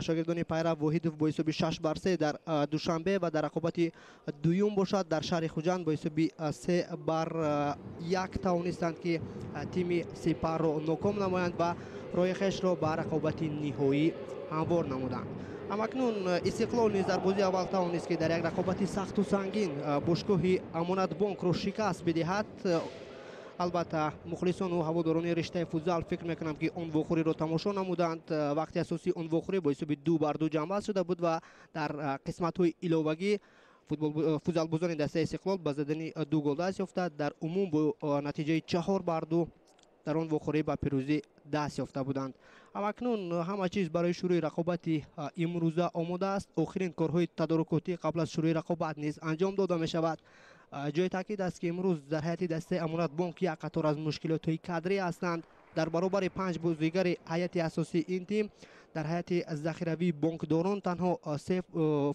шогирдони Пайрав Воҳидов бо ҳисоби 6-3 дар Душанбе ва дар рақобати дуюм бошад дар шаҳри Хуҷанд бо ҳисоби 3-1 тавонистанд, ки тими Сипарро ноком намоянд ва роҳи хешро ба рақобати ниҳоӣ ҳамвор намуданд. Ҳамакнун Истиқлол низ дар бозии аввал тавонист, ки дар як рақобати сахту сангин бошгоҳи Амонатбонкро шикаст бидиҳад. Албатта, мухлисону ҳаводорони риштаи футзал фикр мекунам, ки он вохӯриро тамошо намуданд. Вақти асосии он вохӯрӣ бо ҳисоби 2-2 ҷамъбаст шуда буд ва дар қисматҳои иловагӣ футзалбозони дастаи Истиқлол ба задани 2 гол даст ёфта, дар умум бо натиҷаи 4-2 дар он вохӯрӣ ба пирӯзӣ даст ёфта буданд. Ҳамакнун ҳама чиз барои шурӯи рақобати имрӯза омода аст. Охирин корҳои тадорукотӣ қабл аз шурӯи рақобат низ анҷом дода мешавад. Ҷои таъкид аст, ки имрӯз дар ҳайати дастаи Амонатбонк як қатор аз мушкилотҳои кадрӣ ҳастанд. Дар баробари 5 бозигари ҳайати асосии ин тим дар ҳайати захиравии бонкдорон танҳо 3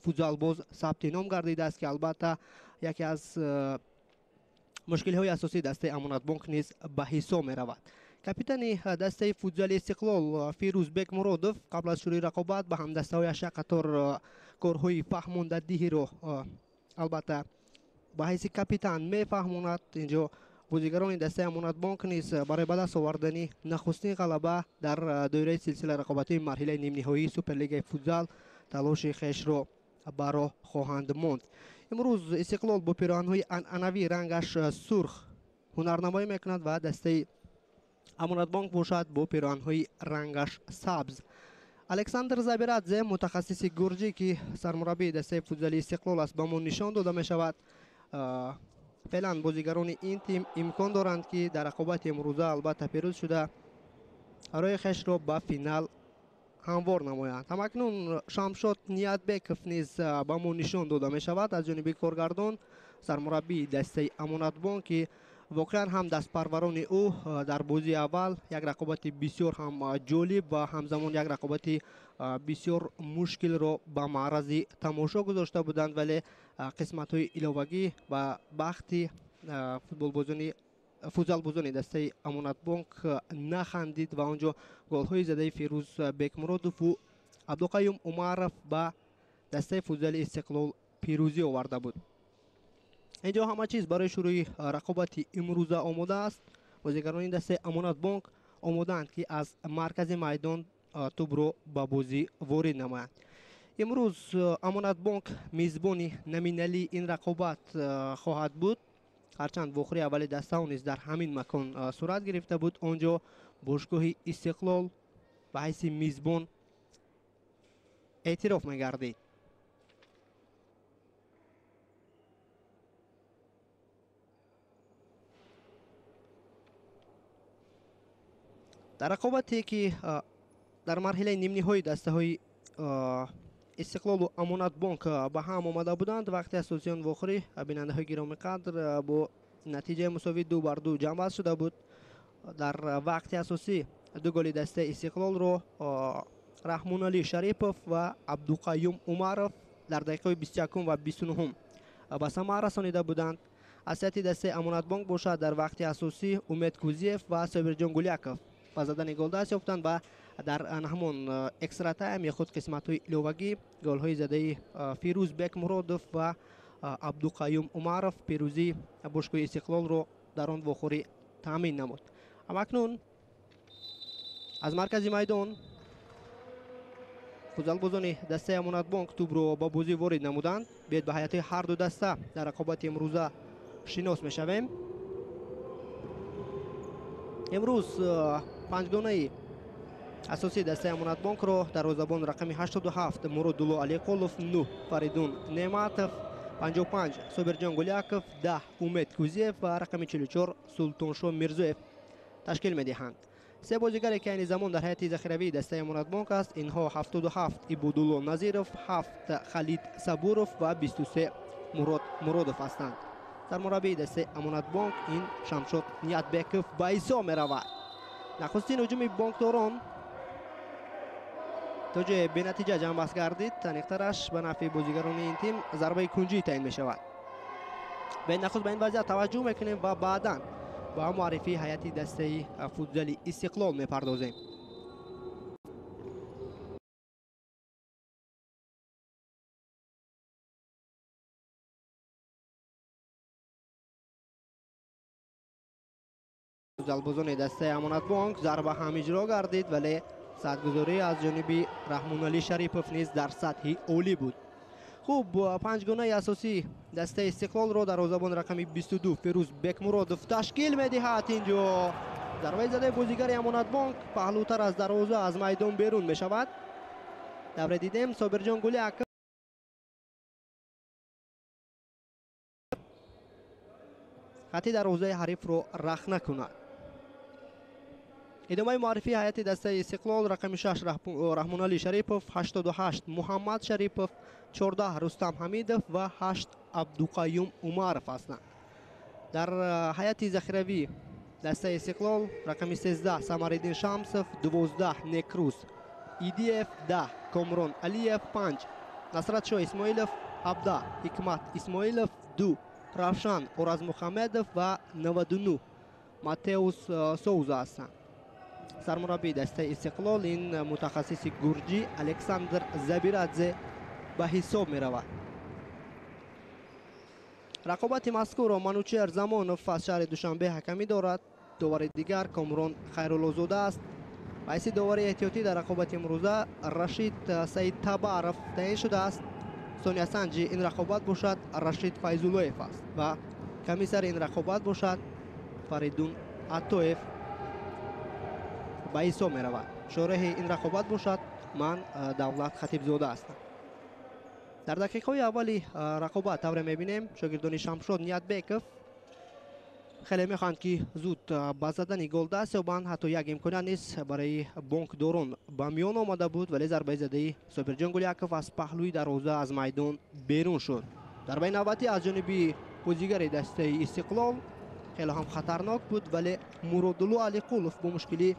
футзалбоз сабти ном гардидааст, ки албатта яке аз мушкилиҳои асосии дастаи Амонатбонк низ ба ҳисоб меравад. Капитани дастаи футзали Истиқлол Фирӯз Бекмуродов қабл аз шурӯи рақобат ба ҳамдастаҳояш як қатор корҳои фаҳмондадиҳиро албатта ба ҳайси капитан мефаҳмонад. Инҷо бозигарони дастаи Амонатбонк низ барои ба даст овардани нахустин ғалаба дар доираи силсила рақобатии марҳилаи нимниҳоии Суперлигаи футзал талоши хешро ба роҳ хоҳанд монд. Имрӯз Истиқлол бо пироҳанҳои анъанавӣ рангаш сурх ҳунарнамоӣ мекунад ва дастаи Амонатбонк бошад бо пироҳанҳои рангаш сабз. Александр Забирадзе, мутахассиси гурҷӣ, ки сармураббии дастаи футзали Истиқлол аст, ба мо нишон дода мешавад. Феълан бозигарони ин тим имкон доранд, ки дар рақобати имрӯза албатта пирӯз шуда роҳи хешро ба финал ҳамвор намоянд. Ҳамакнун Шамшод Ниятбеков низ ба мо нишон дода мешавад аз ҷониби коргардон, сармураббии дастаи Амонатбонк, ки воқеан ҳам дастпарварони ӯ дар бозии аввал як рақобати бисёр ҳам ҷолиб ва ҳамзамон як рақобати бисёр мушкилро ба маърази тамошо гузошта буданд, вале қисматҳои иловагӣ ба бахти футзалбозони дастаи Амонатбонк нахандид ва он ҷо голҳои задаи Фирӯз Бекмуродову Абдуқаюм Умаров ба дастаи футзали Истиқлол пирӯзӣ оварда буд. Инҷо ҳама чиз барои шурӯи рақобати имрӯза омода аст. Бозигарони дастаи Амонатбонк омодаанд, ки аз маркази майдон тӯбро ба бозӣ ворид намоянд. Имрӯз Амонатбонк мизбони номиналии ин рақобат хоҳад буд. Ҳарчанд вохӯрии аввали дастаҳо низ дар ҳамин макон сурат гирифта буд, он ҷо бошгоҳи Истиқлол ба ҳайси мизбон эътироф мегардид. Дар рақобате, ки дар марҳилаи нимниҳои дастаҳои Истиқлолу Амонатбонк ба ҳам омада буданд, вақти асосии он вохӯрӣ, бинандаҳои гиромӣ қадр, бо натиҷаи мусовӣ 2-2 ҷамъбаст шуда буд. Дар вақти асосӣ 2 голи дастаи Истиқлолро Раҳмоналӣ Шарипов ва Абдуқаюм Умаров дар дақиқаҳои 21 ва 29 ба самар расонида буданд. Аз ҳайати дастаи Амонатбонк бошад дар вақти асосӣ Умед Кузиев ва Собирҷон Гуляков ба задани гол даст ёфтанд ва дар ҳамон экстратайм ё худ қисматҳои иловагӣ голҳои задаи Фирӯз Бекмуродов ва Абдуқаюм Умаров пирӯзии бошгоҳи Истиқлолро дар он вохӯрӣ таъмин намуд. Ҳамакнун аз маркази майдон футзалбозони дастаи Амонатбонк тӯбро ба бозӣ ворид намуданд. Биёед ба ҳайатҳои ҳар ду даста дар рақобати имрӯза шинос мешавем. Имрӯз панҷгонаи асосии дастаи Амонатбонкро дарвозабон рақами 87 Муродулло Алиқулов, 9 Фаридун Неъматов, 55 Собирҷон Гуляков, 10 Умед Кузиев ва рақами 44 Султоншо Мирзоев ташкил медиҳанд. Се бозигаре, ки айни замон дар ҳайати захиравии дастаи Амонатбонк аст, инҳо 77 Ибодулло Назиров, 7 Халид Сабуров ва 23 Мурод Муродов ҳастанд. Сармураббии дастаи Амонатбонк ин Шамшод Ниятбеков ба ҳисоб меравад. Нахустин ҳуҷуми бонкдорон то ҷое бенатиҷа ҷамъбаст гардид. Аниқтараш ба нафъи бозигарони ин тим зарбаи кунҷӣ таъин мешавад. Нахуст ба ин вазъият таваҷҷӯҳ мекунем ва баъдан ба муаррифии ҳайати дастаи футзали Истиқлол мепардозем. Футзалбозони дастаи Амонатбонк зарба ҳам иҷро гардид, вале садгузорӣ аз ҷониби Раҳмоналӣ Шарипов низ дар сатҳи олӣ буд. Хуб, панҷгонаи асосӣ дастаи Истиқлолро дарвозабон рақами 22 Фирӯз Бекмуродов ташкил медиҳад. Инҷо зарбаи задаи бозигари Амонатбонк паҳлӯтар аз дарвоза аз майдон берун мешавад. Давре дидем Собирҷон Гуляков хати дарвозаи ҳарифро рахна кунад. Идомаи муаррифии ҳайати дастаи Истиқлол: рақами 6 Раҳмоналӣ Шарипов, 88 Муҳаммад Шарипов, 14 Рустам Ҳамидов ва 8 Абдуқаюм Умаров ҳастанд. Дар ҳайати захиравӣ дастаи Истиқлол рақами 13 Самариддин Шамсов, 12 Некрус Идиев, 10 Комрон Алиев, 5 Насратшо Исмоилов, 17 Ҳикмат Исмоилов, 2 Равшан Оразмухаммедов ва 99 Матеус Соуза ҳастанд. Сармураббии дастаи Истиқлол ин мутахассиси гурҷӣ Александр Забирадзе ба ҳисоб меравад. Рақобати мазкурро Манучер Замонов аз шаҳри Душанбе ҳакамӣ дорад. Довари дигар Комрон Хайруллозода аст. Ҳайси довари эҳтиётӣ дар рақобати имрӯза Рашид Саид Табаров таъин шудааст. Сониясанҷи ин рақобат бошад Рашид Файзуллоев аст ва комиссари ин рақобат бошад Фаридун Атоев ба ҳисоб меравад. Шореҳи ин рақобат бошад ман Давлат Хатибзода ҳастам. Дар дақиқаҳои аввали рақобат тавре мебинем шогирдони Шамшод Ниятбеков хеле мехоҳанд, ки зуд ба задани гол даст ёбанд. Ҳатто як имконият низ барои бонкдорон ба миён омада буд, вале зарбаи задаи Собирҷон Гуляков аз паҳлӯи дарвоза аз майдон берун шуд. Зарбаи навбатӣ аз ҷониби бозигари дастаи Истиқлол хеле ҳам хатарнок буд, вале Муродулло Алиқулов бо мушкилӣ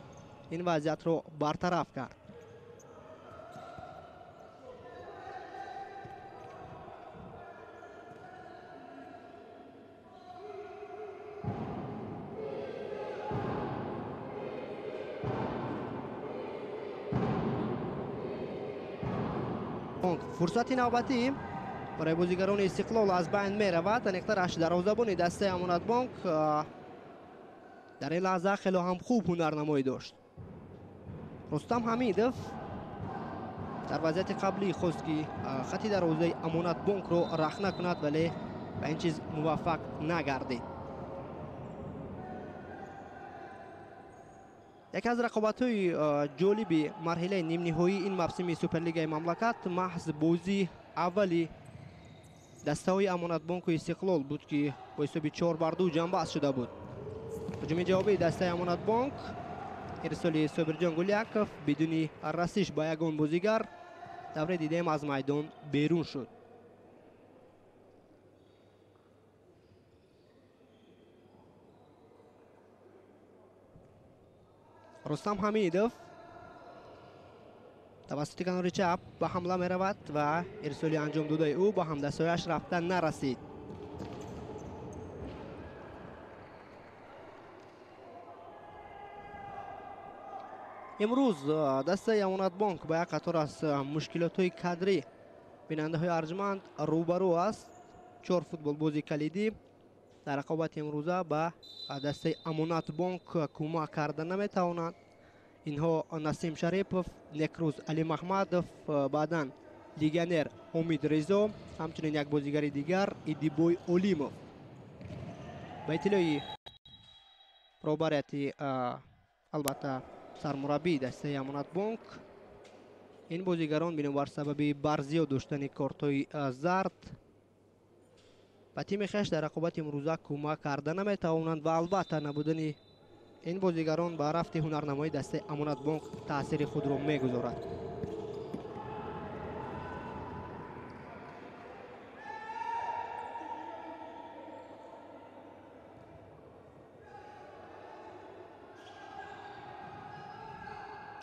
ин вазъиятро бартараф кард. Фурсати навбатӣ барои бозигарони Истиқлол аз байн меравад. Аниқтараш дарвозабони дастаи Амонатбонк дар ин лаҳза хело ҳам хуб ҳунарнамоӣ дошт. Рустам Ҳамидов дар вазъияти қаблӣ хост, ки хати дарвозаи Амонатбонкро рахна кунад, вале ба ин чиз муваффақ нагардид. Яке аз рақобатҳои ҷолиби марҳилаи нимниҳоии ин мавсими Суперлигаи мамлакат маҳз бозии аввали дастаҳои Амонатбонку Истиқлол буд, ки бо ҳисоби 4-2 ҷамъбаст шуда буд. Ҳуҷуми ҷавобии дастаи Амонатбонк, ирсоли Собирҷон Гуляков бидуни расиш ба ягон бозигар давре дидем аз майдон берун шуд. Рустам Ҳамидов тавассути канори чап ба ҳамла меравад ва ирсоли анҷомдодаи ӯ ба ҳамдастҳояш рафта нарасид. Имрӯз дастаи Амонатбонк ба як қатор аз мушкилотҳои кадрӣ бинандаҳои арҷманд рӯбарӯ аст. 4 футболбози калидӣ дар рақобати имрӯза ба дастаи Амонатбонк кӯмак карда наметавонанд. Инҳо Насим Шарипов, Некрӯз Алимаҳмадов, баъдан легионер Ҳомид Резо, ҳамчунин як бозигари дигар Идибой Олимов. Ба иттилои роҳбарияти албатта сармураббии дастаи Амонатбонк, ин бозигарон бинобар сабаби барзиёд доштани кортҳои зард ба тими хеш дар рақобати имрӯза кӯмак карда наметавонанд ва албатта набудани ин бозигарон ба рафти ҳунарнамоии дастаи Амонатбонк таъсири худро мегузорад.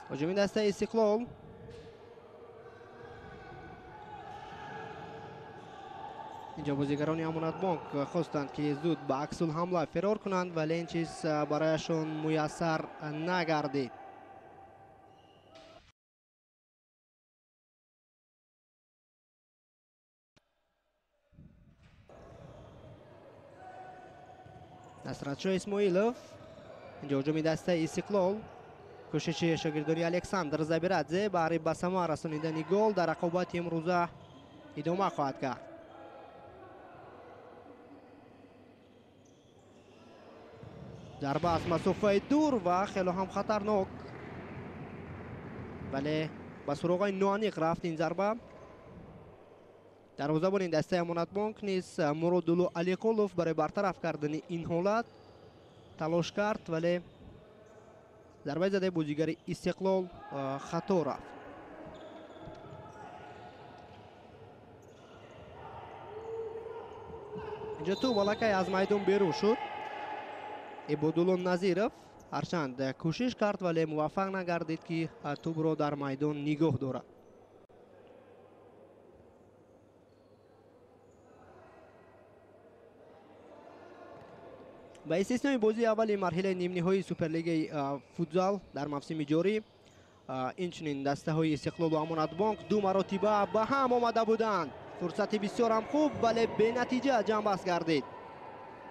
Ҳуҷуми дастаи Истиқлол инҷо бозигарони Амонатбонк хостанд, ки зуд ба аксулҳамла фирор кунанд, вале ин чиз барояшон муяссар нагардид. Насратшо Исмоилов Инҷо ҳуҷуми дастаи Истиқлол. Кӯшиши шогирдони Александр Забирадзе барои ба самар расонидани гол дар рақобати имрӯза идома хоҳад кард. Зарба аз масофаи дур ва хело ҳам хатарнок, вале ба суроғаи ноаниқ рафт ин зарба. Дарвозабони дастаи Амонатбонк низ Муродулло Алиқулов барои бартараф кардани ин ҳолат талош кард, вале зарбаи задаи бозигари Истиқлол хато рафт. Инҷо тӯб аллакай аз майдон берун шуд. Ибодулло Назиров ҳарчанд кӯшиш кард, вале муваффақ нагардид, ки тӯбро дар майдон нигоҳ дорад. Ба истиснои бозии аввали марҳилаи нимниҳоии Суперлигаи футзал дар мавсими ҷорӣ, инчунин дастаҳои Истиқлолу Амонатбонк ду маротиба ба ҳам омада буданд. Фурсати бисёрам хуб, вале бенатиҷа ҷамъбаст гардид.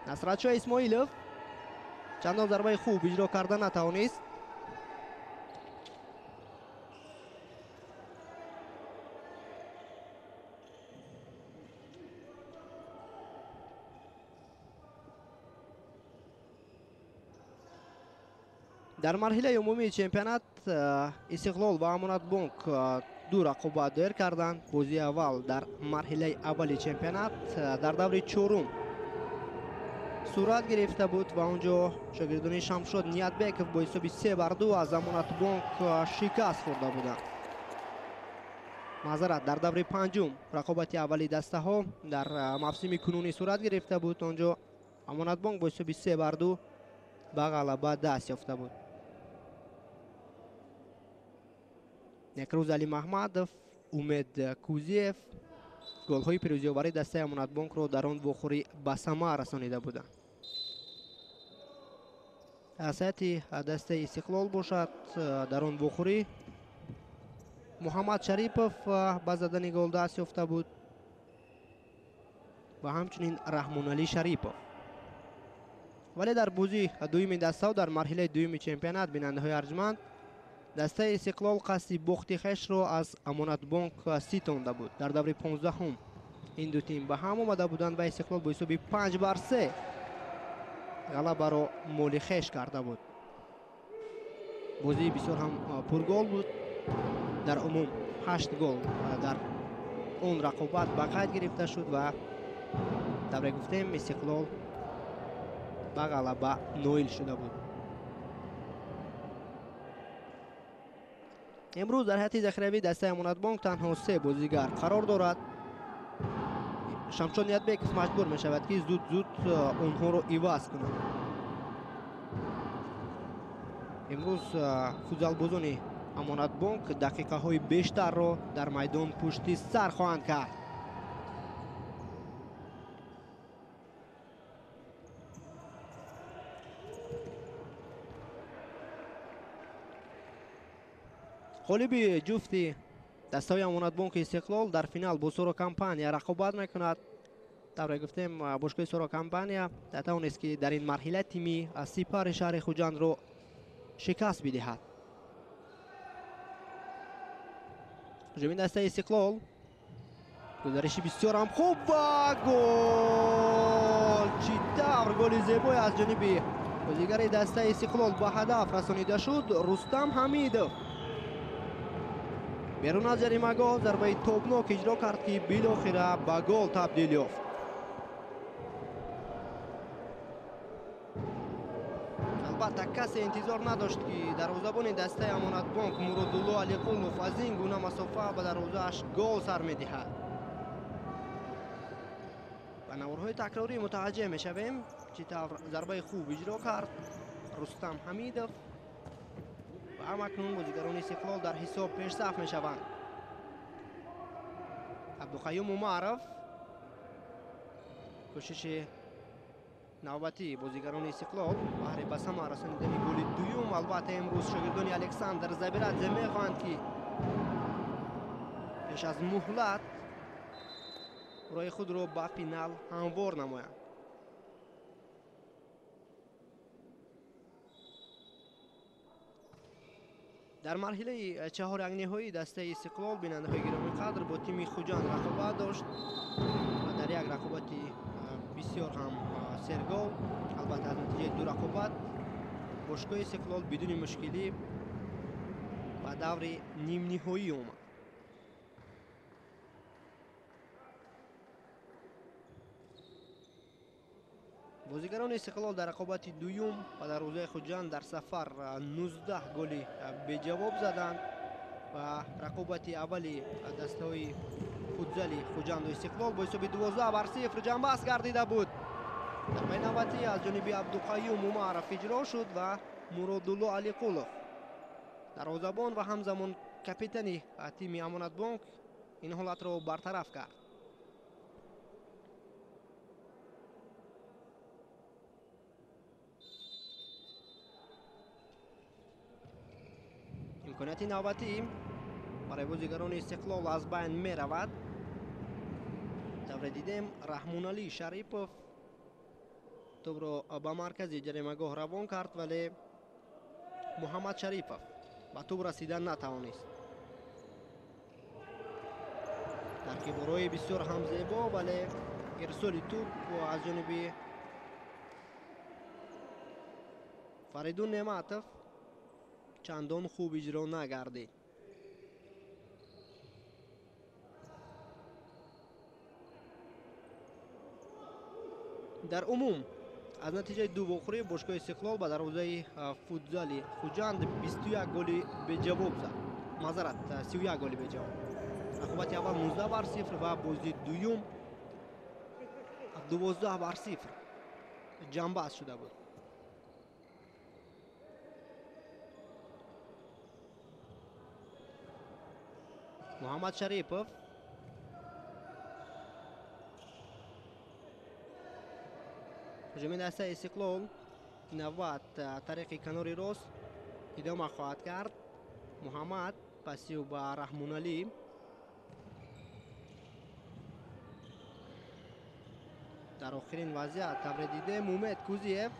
Насратшоҳ Исмоилов чандон зарбаи хуб иҷро карда натавонист. Дар марҳилаи умумии чемпионат Истиқлол ва Амонатбонк ду рақобат доир карданд. Бозии аввал дар марҳилаи аввали чемпионат дар даври чорум сурат гирифта буд ва он ҷо шогирдони Шамшод Ниятбеков бо ҳисоби 3-2 аз Амонатбонк шикаст хӯрда буданд. Маъзарат, дар даври панҷум рақобати аввали дастаҳо дар мавсими кунунӣ сурат гирифта буд. Он ҷо Амонатбонк бо ҳисоби 3-2 ба ғалаба даст ёфта буд. Некрӯз Алимаҳмадов, Умед Кузиев голҳои пирӯзиёвари дастаи Амонатбонкро дар он вохӯрӣ ба самар расонида буданд. Аз ҳайати дастаи Истиқлол бошад, дар он вохӯрӣ Муҳаммад Шарипов ба задани гол даст ёфта буд ва ҳамчунин Раҳмоналӣ Шарипов. Вале дар бозии дуюми дастаҳо дар марҳилаи дуюми чемпионат, бинандаҳои арҷманд, дастаи Истиқлол қасди бохти хешро аз Амонатбонк ситонда буд. Дар даври 15-ум ин ду тим ба ҳам омада буданд ва Истиқлол бо ҳисоби 5-3 ғалабаро моли хеш карда буд. Бозии бисёр ҳам пургол буд. Дар умум 8 гол дар он рақобат ба қайд гирифта шуд ва тавре гуфтем, Истиқлол ба ғалаба ноил шуда буд. Имрӯз дар ҳайати захиравии дастаи Амонатбонк танҳо 3 бозигар қарор дорад. Шамшод Ниятбеков маҷбур мешавад, ки зуд-зуд онҳоро иваз кунад. Имрӯз футзалбозони Амонатбонк дақиқаҳои бештарро дар майдон пушти сар хоҳанд кард. Ғолиби ҷуфти дастаҳои Амонатбонки Истиқлол дар финал бо Соро Компания рақобат мекунад. Тавре гуфтем, бошгоҳи Соро Компания тавонист, ки дар ин марҳила тими Сипари шаҳри Хуҷандро шикаст бидиҳад. Ҳуҷуми дастаи Истиқлол, гузариши бисёрам хуб ва гол! Чӣ тавр голи зебое аз ҷониби бозигари дастаи Истиқлол ба ҳадаф расонида шуд. Рустам Ҳамидов берун аз ҷаримагоҳ зарбаи тобнок иҷро кард, ки билохира ба гол табдил ёфт. Албатта, касе интизор надошт, ки дарвозабони дастаи Амонатбонк Муродулло Алиқулов аз ин гуна масофа ба дарвозааш гол сар медиҳад. Ба наворҳои такрорӣ мутаваҷҷеҳ мешавем, чӣ тавр зарбаи хуб иҷро кард Рустам Ҳамидов ва ҳамакнун бозигарони Истиқлол дар ҳисоб пешсаф мешаванд. Абдуқаюм Умаров, кӯшиши навбатии бозигарони Истиқлол баҳри ба самар расонидани голи дуюм. Албатта, имрӯз шогирдони Александр Забирадзе мехоҳанд, ки пеш аз муҳлат роҳи худро ба финал ҳамвор намоянд. Дар марҳилаи чаҳорякниҳоии дастаи Истиқлол бинандаҳои гиромиқадр бо тими Хуҷанд рақобат дошт ва дар як рақобати бисёр ҳам сергол, албатта аз натиҷаи ду рақобат бошгоҳи Истиқлол бидуни мушкилӣ ба даври нимниҳоӣ омад. Бозигарони Истиқлол дар рақобати дуюм ба дарвозаи Хуҷанд дар сафар 19 голи беҷавоб заданд ва рақобати аввали дастаҳои футзали Хуҷанду Истиқлол бо ҳисоби 12-0 ҷамъбаст гардида буд. Зарбаи навбатӣ аз ҷониби Абдуқаюм Умаров иҷро шуд ва Муродулло Алиқулов, дарвозабон ва ҳамзамон капитани тими Амонатбонк, ин ҳолатро бартараф кард. Имконияти навбатӣ барои бозигарони Истиқлол аз байн меравад. Тавре дидем, Раҳмоналӣ Шарипов тӯбро ба маркази ҷаримагоҳ равон кард, вале Муҳаммад Шарипов ба тӯб расида натавонист. Таркиборои бисёр ҳам зебо, вале ирсоли тӯб аз ҷониби Фаридун Неъматов чандон хуб иҷро нагардид. Дар умум аз натиҷаи ду вохӯрӣ бошгоҳи Истиқлол ба дарвозаи футзали Хуҷанд 21 голи беҷавоб зад. Маъзарат, 31 голи беҷавоб. Рақобати аввал 19-0 ва бозии дуюм 12-0 ҷамъбаст шуда буд. Муҳаммад Шарипов ҳуҷуми дастаи Истиқлол навбат тариқи канори рост идома хоҳад кард. Муҳаммад пасиу ба Раҳмоналӣ. Дар охирин вазъият тавре дидем, Умед Кузиев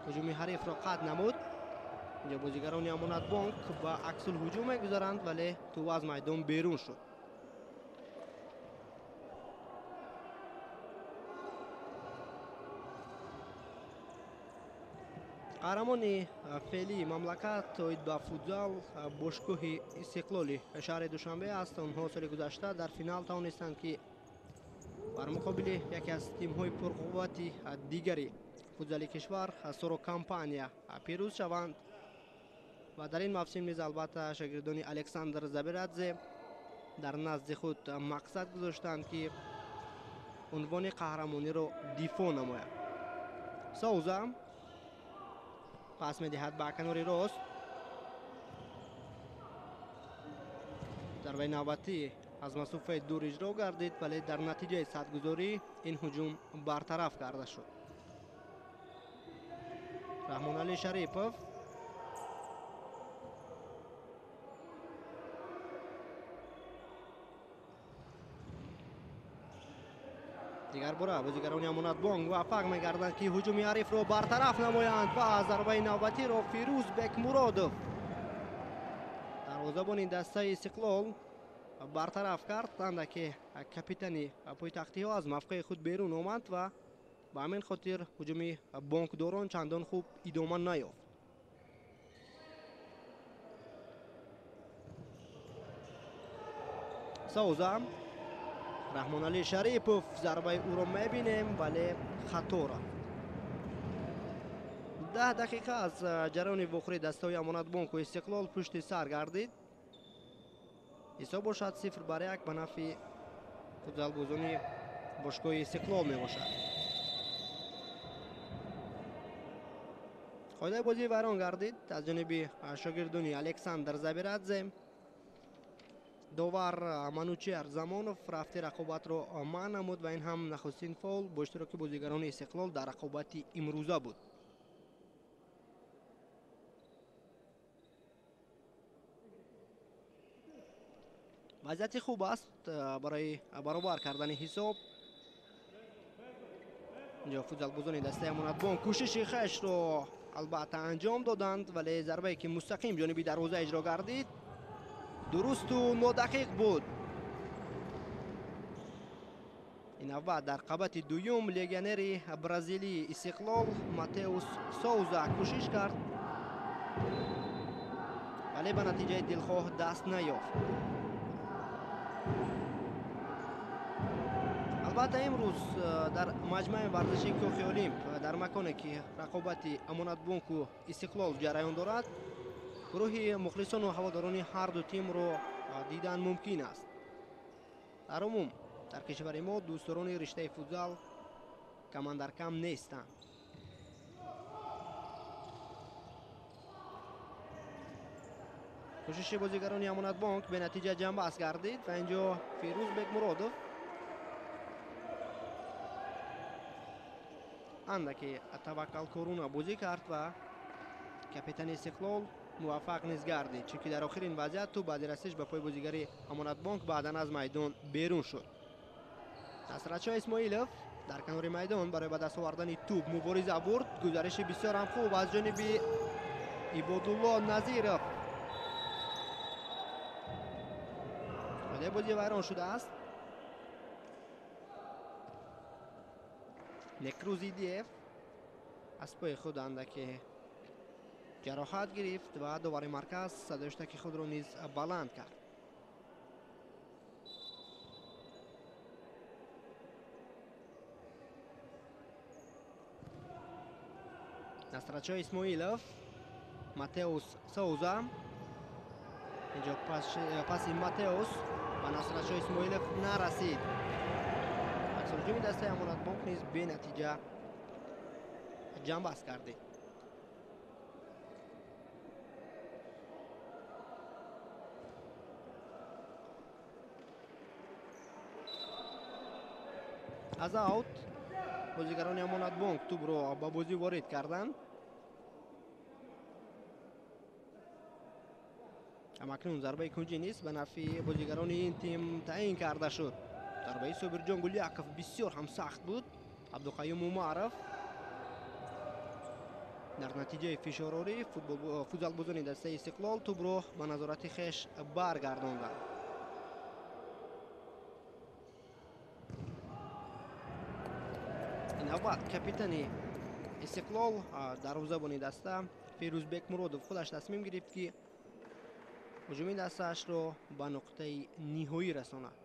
ҳуҷуми ҳарифро қатъ намуд. Инҷо бозигарони Амонатбонк ба аксулҳуҷум мегузаранд, вале тӯб аз майдон берун шуд. Қаҳрамони феълии мамлакат оид ба футзал бошгоҳи Истиқлоли шаҳри Душанбе аст. Онҳо соли гузашта дар финал тавонистанд, ки бар муқобили яке аз тимҳои пурқуввати дигари футзали кишвар Соро Компания пирӯз шаванд ва дар ин мавсим низ албатта шогирдони Александр Забирадзе дар назди худ мақсад гузоштанд, ки унвони қаҳрамониро дифоъ намоянд. Соуза пас медиҳад ба канори рост. Зарбаи навбатӣ аз масофаи дур иҷро гардид, вале дар натиҷаи садгузорӣ ин ҳуҷум бартараф карда шуд. Раҳмоналӣ Шарипов дигар бора бозигарони Амонатбонк муваффақ мегарданд, ки ҳуҷуми ҳарифро бартараф намоянд ва зарбаи навбатиро Фирӯз Бекмуродов, дарвозабони дастаи Истиқлол, бартараф кард. Андаке капитани пойтахтиҳо аз мавқеи худ берун омад ва ба ҳамин хотир ҳуҷуми бонкдорон чандон хуб идома наёфт. Соуза Раҳмоналӣ Шарипов зарбаи ӯро мебинем, вале хато рафт. 10 дақиқа аз ҷараёни вохӯрии дастаҳои Амонатбонку Истиқлол пушти сар гардид. Ҳисоб бошад 0-1 ба нафъи футзалбозони бошгоҳи Истиқлол мебошад. Қоидаи бозӣ вайрон гардид аз ҷониби шогирдони Александр Забирадзе. Довар Манучер Замонов рафти рақобатро манъ намуд ва ин ҳам нахустин фол бо иштироки бозигарони Истиқлол дар рақобати имрӯза буд. Вазъияти хуб аст барои баробар кардани ҳисоб. Инҷо футзалбозони дастаи Амонатбонк кӯшиши хешро Албатта анҷом доданд, вале зарбае ки мустақим ҷониби дарвоза иҷро гардид дурусту нодақиқ буд. Ин навбат дар қабати дуюм легионери бразилии Истиқлол Матеус Соуза кӯшиш кард, вале ба натиҷаи дилхоҳ даст наёфт. Албатта имрӯз дар маҷмӯаи варзишии Кӯхи Олимп, дар маконе ки рақобати Амонатбонку Истиқлол ҷараён дорад, гурӯҳи мухлисону ҳаводорони ҳар ду тимро дидан мумкин аст. Дар умум дар кишвари мо дӯстдорони риштаи футзал камандаркам нестанд. Кӯшиши бозигарони Амонатбонк бенатиҷа ҷамъбаст гардид ва инҷо Фирӯз Бекмуродов андаке таваккалкоруна бозӣ кард ва капитани Истиқлол муваффақ низ гардид, чунки дар охирин вазъият тӯб баъди расиш ба пои бозигари Амонатбонк баъдан аз майдон берун шуд. Насратшоҳ Исмоилов дар канори майдон барои ба даст овардани тӯб мубориза бурд. Гузариши бисёр ҳам хуб аз ҷониби Ибодулло Назиров. Қоидаи бозӣ вайрон шудааст. Некрӯз Идиев аз пои худ андаке ҷароҳат гирифт ва довари марказ садои худро низ баланд кард. Насратшоҳ Исмоилов, Матеус Соуза. Инҷо паси Матеус ба Насратшоҳ Исмоилов нарасид. Аксҳуҷуми дастаи Амонатбонк низ бенатиҷа ҷамъбаст гардид. Аз аут бозигарони Амонатбонк тӯбро ба бозӣ ворид карданд. Ҳамакнун зарбаи кунҷӣ низ ба нафъи бозигарони ин тим таъин карда шуд. Зарбаи Собирҷон Гуляков бисёр ҳам сахт буд. Абдуқаюм Умаров дар натиҷаи фишорорӣ футзалбозони дастаи Истиқлол тӯбро ба назорати хеш баргардонданд. Ин навбат капитани Истиқлол, дарвозабони даста Фирӯз Бекмуродов худаш тасмим гирифт, ки ҳуҷуми дастаашро ба нуқтаи ниҳоӣ расонад.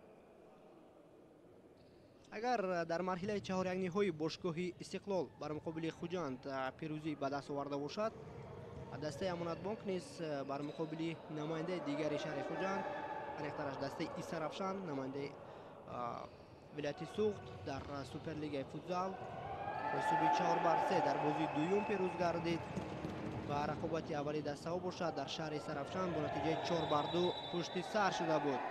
Агар дар марҳилаи чаҳорякниҳои бошгоҳи Истиқлол бар муқобили Хуҷанд пирӯзӣ ба даст оварда бошад, дастаи Амонатбонк низ бар муқобили намояндаи дигари шаҳри Хуҷанд, аниқтараш дастаи Исарафшан, намояндаи вилояти Суғд дар суперлигаи футзал бо ҳисоби 4-3 дар бозии дуюм пирӯз гардид ва рақобати аввали дастаҳо бошад дар шаҳри Исарафшан бо натиҷаи 4-2 пушти сар шуда буд.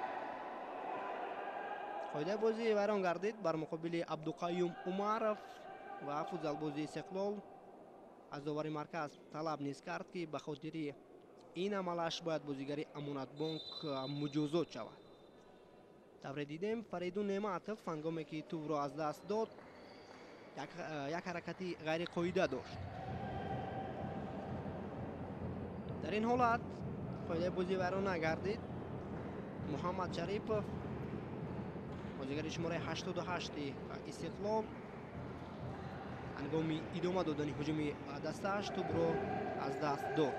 Қоидаи бозӣ вайрон гардид бар муқобили Абдуқаюм Умаров ва футзалбози Истиқлол аз довари марказ талаб низ кард, ки ба хотири ин амалаш бояд бозигари Амонатбонк муҷозот шавад. Тавре дидем, Фаридун Неъматов ҳангоме ки тӯбро аз даст дод як ҳаракати ғайриқоида дошт. Дар ин ҳолат қоидаи бозӣ вайрон нагардид. Муҳаммад Шарипов, бозигари шумораи 88 Истиқлол, ҳангоми идома додани ҳуҷуми дастааш тӯбро аз даст дод.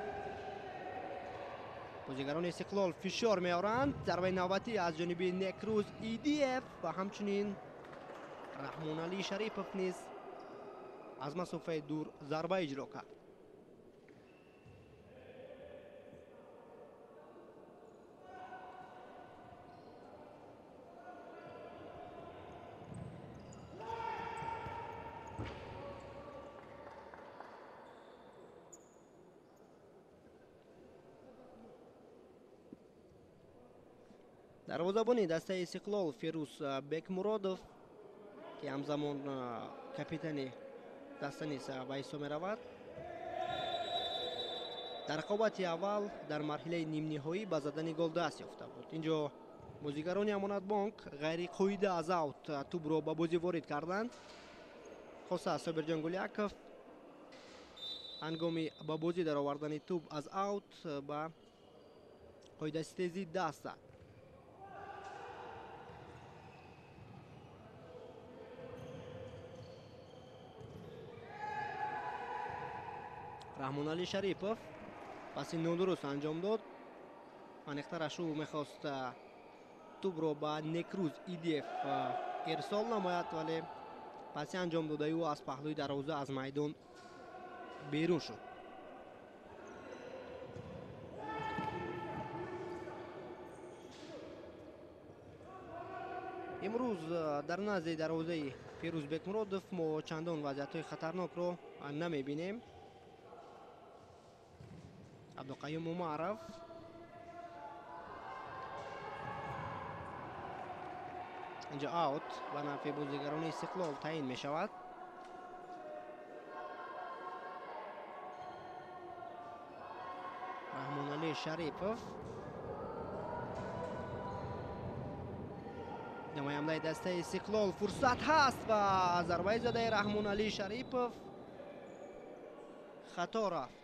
Бозигарони Истиқлол фишор меоранд. Зарбаи навбатӣ аз ҷониби Некрӯз Идиев ва ҳамчунин Раҳмоналӣ Шарипов низ аз масофаи дур зарба иҷро кард. Дарвозабони дастаи Истиқлол Фирӯз Бекмуродов, ки ҳамзамон капитани даста низ ба ҳисоб меравад, дар рақобати аввал дар марҳилаи нимниҳоӣ ба задани гол даст ёфта буд. Инҷо бозигарони Амонатбонк ғайриқоида аз аут тӯбро ба бозӣ ворид карданд. Хоса Собирҷон Гуляков Ҳангоми ба бозӣ даровардани тӯб аз аут ба қоидаситезӣ даст зад. Раҳмоналӣ Шарипов паси нодуруст анҷом дод. Аниқтараш ӯ мехост тӯбро ба Некрӯз Идиев ирсол намояд, вале паси анҷом додаи ӯ аз паҳлӯи дарвоза аз майдон берун шуд. Имрӯз дар назди дарвозаи Фирӯз Бекмуродов мо чандон вазъиятҳои хатарнокро намебинем. Абдуқаюм Умаров инҷо аут ба нафъи бозигарони Истиқлол таъин мешавад. Раҳмоналӣ Шарипов намояндаи дастаи Истиқлол, фурсат ҳаст ва зарбаи задаи Раҳмоналӣ Шарипов хато рафт.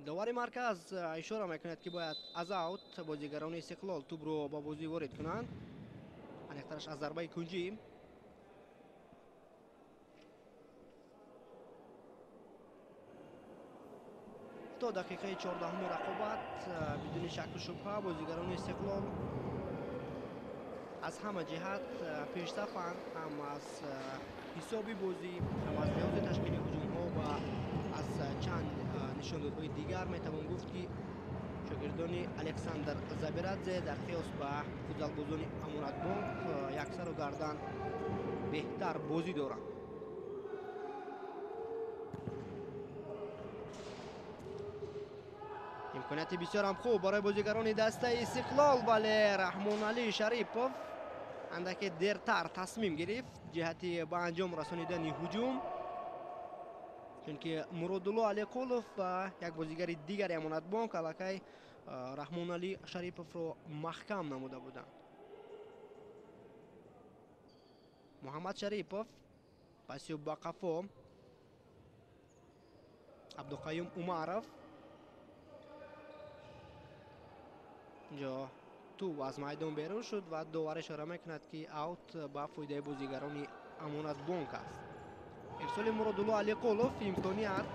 Довари марказ ишора мекунад, ки бояд аз аут бозигарони Истиқлол тӯбро ба бозӣ ворид кунанд, аниқтараш аз зарбаи кунҷӣ. То дақиқаи 14-уми рақобат бидуни шакку шубҳа бозигарони Истиқлол аз ҳама ҷиҳат пешсафанд, ҳам аз ҳисоби бозӣ, ҳам аз лиҳози ташкили ҳуҷумҳо ва аз чанд нишондодҳои дигар метавон гуфт, ки шогирдони Александр Забирадзе дар қиёс ба футзалбозони Амонатбонк яксару гардан беҳтар бозӣ доранд. Имконияти бисёрам хуб барои бозигарони дастаи Истиқлол, вале Раҳмоналӣ Шарипов андаке дертар тасмим гирифт ҷиҳати ба анҷом расонидани ҳуҷум, чунки Муродулло Алиқулов ва як бозигари дигари Амонатбонк аллакай Раҳмоналӣ Шариповро маҳкам намуда буданд. Муҳаммад Шарипов пасиу ба қафо, Абдуқаюм Умаров. Инҷо тӯб аз майдон берун шуд ва довар ишора мекунад, ки аут ба фоидаи бозигарони Амонатбонк аст. Ирсоли Муродулло Алиқулов имконият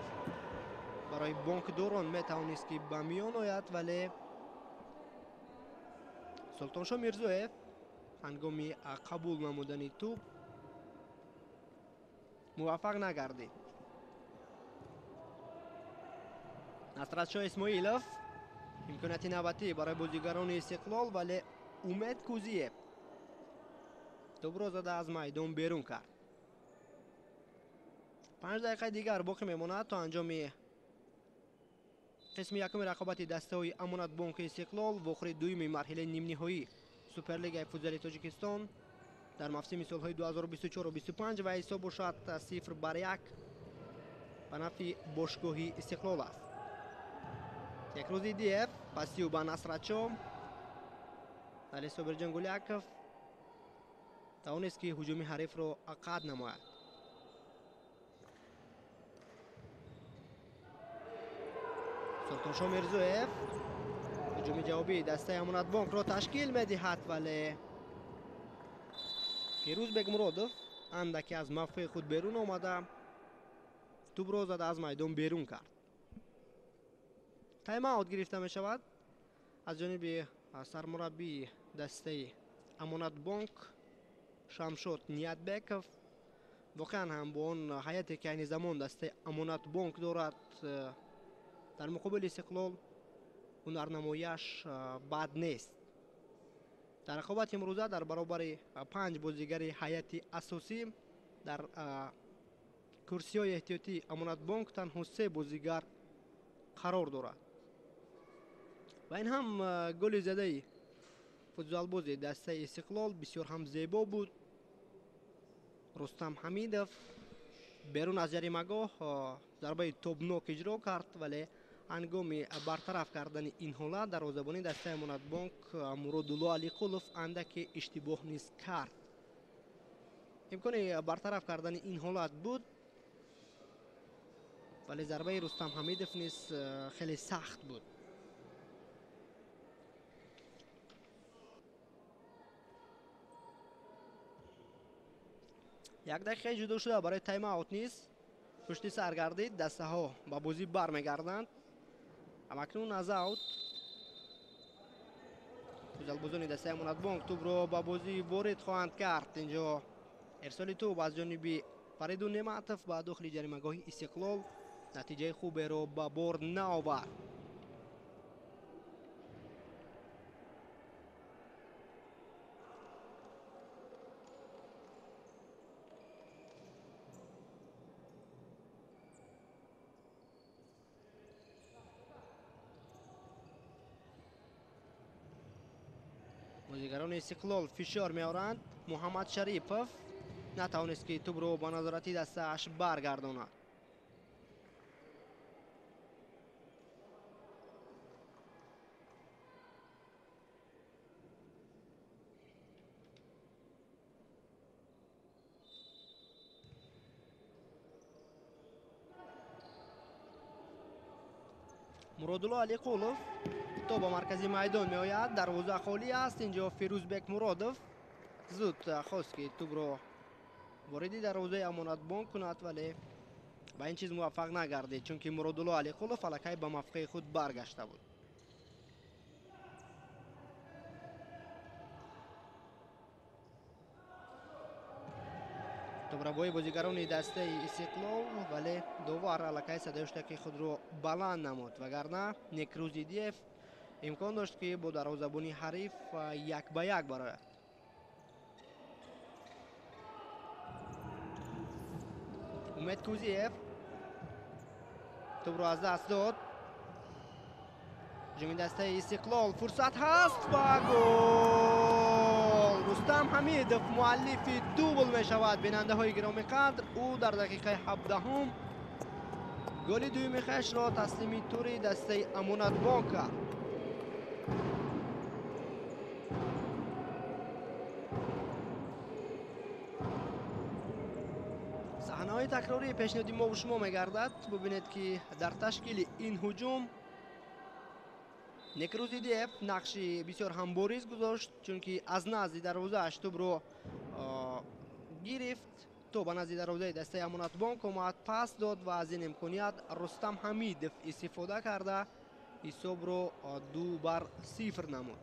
барои бонкдорон метавонист, ки ба миён ояд, вале Султоншо Мирзоев ҳангоми қабул намудани тӯб муваффақ нагардид. Насратшо Исмоилов имконияти навбатӣ барои бозигарони Истиқлол, вале Умед Кузиев тӯбро зада аз майдон берун кард. 5 дақиқаи дигар боқӣ мемонад то анҷоми қисми якуми рақобати дастаҳои Амонатбонки Истиқлол вохӯри дуюми марҳилаи нимниҳоӣ Суперлигаи футзали Тоҷикистон дар мавсими солҳои 2024-25 ва ҳисоб бошад 0-1 ба нафъи бошгоҳи Истиқлол аст. Некрӯз Идиев пасиу ба Насратшо, вале Собирҷон Гуляков тавонист, ки ҳуҷуми ҳарифро қатъ намояд. Султоншо Мирзоев ҳуҷуми ҷавобии дастаи Амонатбонкро ташкил медиҳад, вале Фирӯз Бекмуродов андаке аз мавқеи худ берун омада тӯбро зада аз майдон берун кард. Тайм-аут гирифта мешавад аз ҷониби сармураббии дастаи Амонатбонк Шамшод Ниятбеков. Воқеан ҳам бо он ҳайате, ки айни замон дастаи Амонатбонк дорад, дар муқобили Истиқлол ҳунарнамояш бад нест. Дар рақобати имрӯза дар баробари 5 бозигари ҳайати асосӣ дар курсиҳои эҳтиётии Амонатбонк танҳо 3 бозигар қарор дорад. Ва ин ҳам голи задаи футзалбози дастаи Истиқлол бисёр ҳам зебо буд. Рустам Ҳамидов берун аз ҷаримагоҳ зарбаи тобнок иҷро кард, вале Ҳангоми бартараф кардани ин ҳолат дарвозабони дастаи Амонатбонк Муродулло Алиқулов андаке иштибоҳ низ кард. Имкони бартараф кардани ин ҳолат буд, вале зарбаи Рустам Ҳамидов низ хеле сахт буд. Як дақиқаи ҷудо шуда барои тайм-аут низ пушти сар гардид. Дастаҳо ба бозӣ бармегарданд. Ҳамакнун аз аут футзалбозони дастаи Амонатбонк тӯбро ба бозӣ ворид хоҳанд кард. Инҷо ирсоли тӯб аз ҷониби Фаридун Неъматов ба дохили ҷаримагоҳи Истиқлол натиҷаи хуберо ба бор наовард. Бозигарони Истиқлол фишор меоранд. Муҳаммад Шарипов натавонист, ки тӯбро ба назорати дастааш баргардонад. Муродулло Алиқулов то ба маркази майдон меояд. Дарвоза холӣ аст. Инҷо Фирӯзбек Муродов зуд хост, ки тӯбро вориди дарвозаи Амонатбонк кунад, вале ба ин чиз муваффақ нагардид, чунки Муродулло Алиқулов аллакай ба мавқеи худ баргашта буд. Тӯбрабои бозигарони дастаи Истиқлол, вале довар аллакай садои худро баланд намуд, вагарна Некрузидиев имкон дошт, ки бо дарвозабони ҳариф як ба як барояд. Умед Кузиев тӯбро аз даст дод. Ҳуҷуми дастаи Истиқлол, фурсат ҳаст ва гол! Рустам Ҳамидов муаллифи дубл мешавад. Бинандаҳои гиромӣ қадр, ӯ дар дақиқаи 17 голи дуюми хешро таслими тури дастаи Амонатбонк кард. Саҳнаҳои такрории пешниҳоди мову шумо мегардад. Бубинед, ки дар ташкили ин ҳуҷум Некрузидиев нақши бисёр ҳам бориз гузошт, чунки аз назди дарвозааш тӯбро гирифт, то ба назди дарвозаи дастаи Амонатбонк омад, пас дод ва аз ин имконият Рустам Ҳамидов истифода карда ҳисобро 2-0 намуд.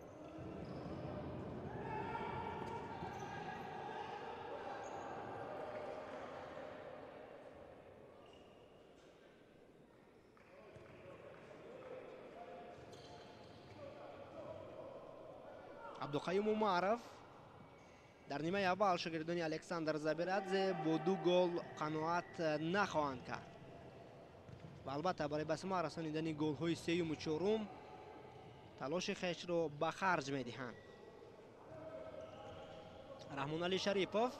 Абдуқаюм Умаров дар нимаи аввал шогирдони Александр Забирадзе бо 2 гол қаноат нахоҳанд кард ва албатта барои ба самар расонидани голҳои сеюму чорум талоши хешро ба харҷ медиҳанд. Раҳмоналӣ Шарипов,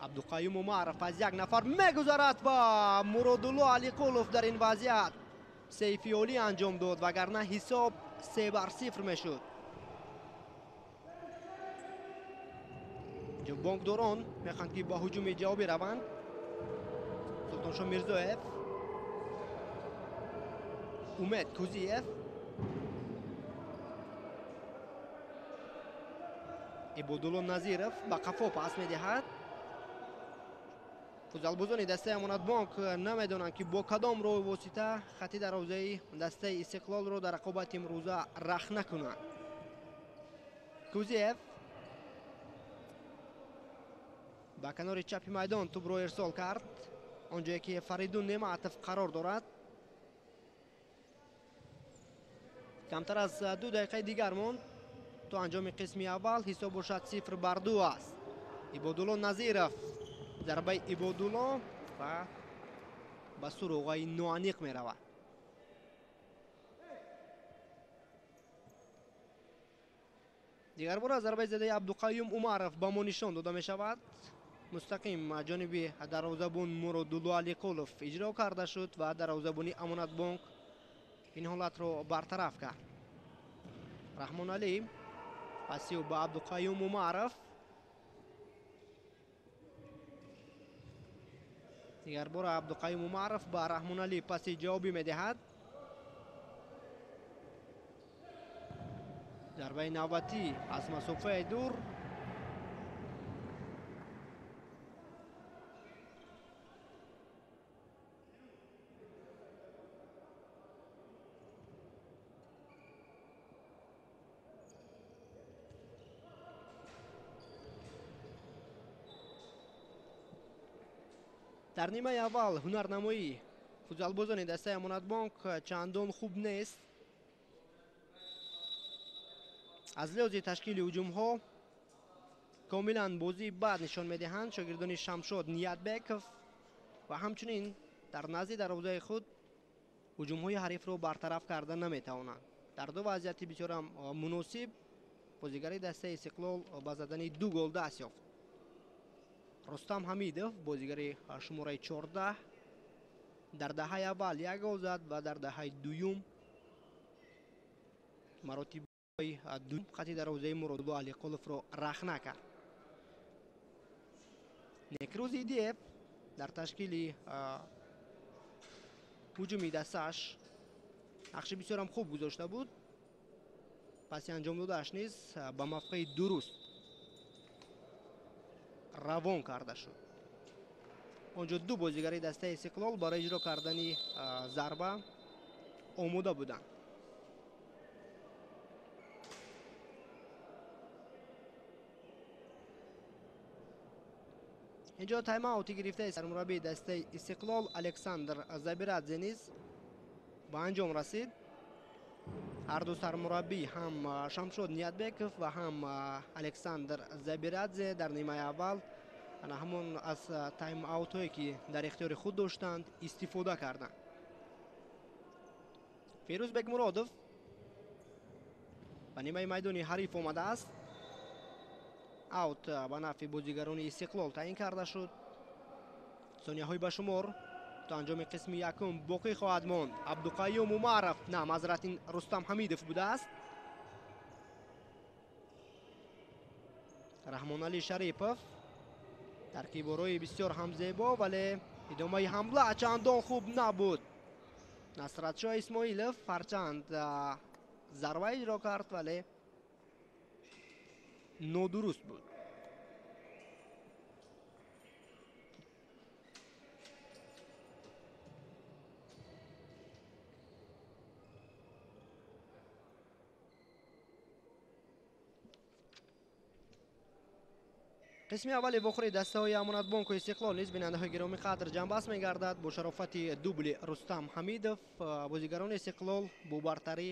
Абдуқаюм Умаров аз як нафар мегузарад ва Муродулло Алиқулов дар ин вазъият сейфиёлӣ анҷом дод, вагарна ҳисоб 3-0 мешуд. Бонкдорон мехоҳанд, ки ба ҳуҷуми ҷавобӣ раванд. Султоншо Мирзоев, Умед Кузиев, Ибодулло Назиров ба қафо пас медиҳад. Футзалбозони дастаи Амонатбонк намедонанд, ки бо кадом роҳу восита хати дарвозаи дастаи Истиқлолро дар рақобати имрӯза рахна кунанд. Кузиев ба канори чапи майдон тӯбро ирсол кард, он ҷое ки Фаридун Неъматов қарор дорад. Камтар аз 2 дақиқаи дигар монд то анҷоми қисми аввал. Ҳисоб бошад 0-2 аст. Ибодулло Назиров, зарбаи Ибодулло ва ба суроғаи ноаниқ меравад. Дигар бора зарбаи задаи Абдуқаюм Умаров ба мо нишон дода мешавад. Мустақим ҷониби дарвозабон Муродулло Алиқулов иҷро карда шуд ва дарвозабони Амонатбонк Ин ҳолатро бартараф кард. Раҳмоналӣ паси ба Абдуқаюм Умаров. Дигар бор Абдуқаюм Умаров ба Раҳмоналӣ паси ҷавобӣ медиҳад. Зарбаи навбатӣ аз масофаи дур. Дар нимаи аввал ҳунарнамоӣ футзалбозони дастаи Амонатбонк чандон хуб нест. Аз лиҳози ташкили ҳуҷумҳо комилан бозии бад нишон медиҳанд шогирдони Шамшод Ниятбеков ва ҳамчунин дар назди дарвозаи худ ҳуҷумҳои ҳарифро бартараф карда наметавонанд. Дар ду вазъияти бисёрам муносиб бозигари дастаи Истиқлол ба задани ду гол даст ёфт. Рустам Ҳамидов, бозигари шумораи 14, дар даҳаи аввал як гол зад ва дар даҳаи дуюм маротибаи дуюм хати дарвозаи Муродулло Алиқуловро рахна кард. Некрӯз Идиев дар ташкили ҳуҷуми дастааш нақши бисёрам хуб гузошта буд. Паси анҷом додааш низ ба мавқеи дуруст равон карда шуд. Онҷо ду бозигари дастаи Истиқлол барои иҷро кардани зарба омода буданд. Инҷо тайм-аути гирифтаи сармураббии дастаи Истиқлол Александр Забирадзе низ ба анҷом расид. Ҳар ду сармураббӣ, ҳам Шамшод Ниятбеков ва ҳам Александр Забирадзе, дар нимаи аввал ана ҳамон аз тайм-аутҳое ки дар ихтиёри худ доштанд истифода карданд. Фирӯз Бекмуродов ба нимаи майдони ҳариф омадааст. Аут ба нафъи бозигарони Истиқлол таъин карда шуд. Сонияҳои ба шумор то анҷоми қисми якум боқӣ хоҳад монд. Абдуқаюм Умаров, на, маъзарат, ин Рустам Ҳамидов будааст. Раҳмоналӣ Шарипов таркиборои бисёр ҳам зебо, вале идомаи ҳамла чандон хуб набуд. Насратшоҳ Исмоилов ҳарчанд зарба иҷро кард, вале нодуруст буд. Қисми аввали вохӯри дастаҳои Амонатбонку Истиқлол низ, бинандаҳои гиромӣ қадр, ҷамъбаст мегардад. Бо шарофати дубли Рустам Ҳамидов бозигарони Истиқлол бо бартарӣ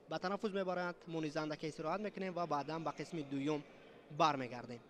ба танаффуз мебаранд. Мо низ андаке истироҳат мекунем ва баъдан ба қисми дуюм бармегардем.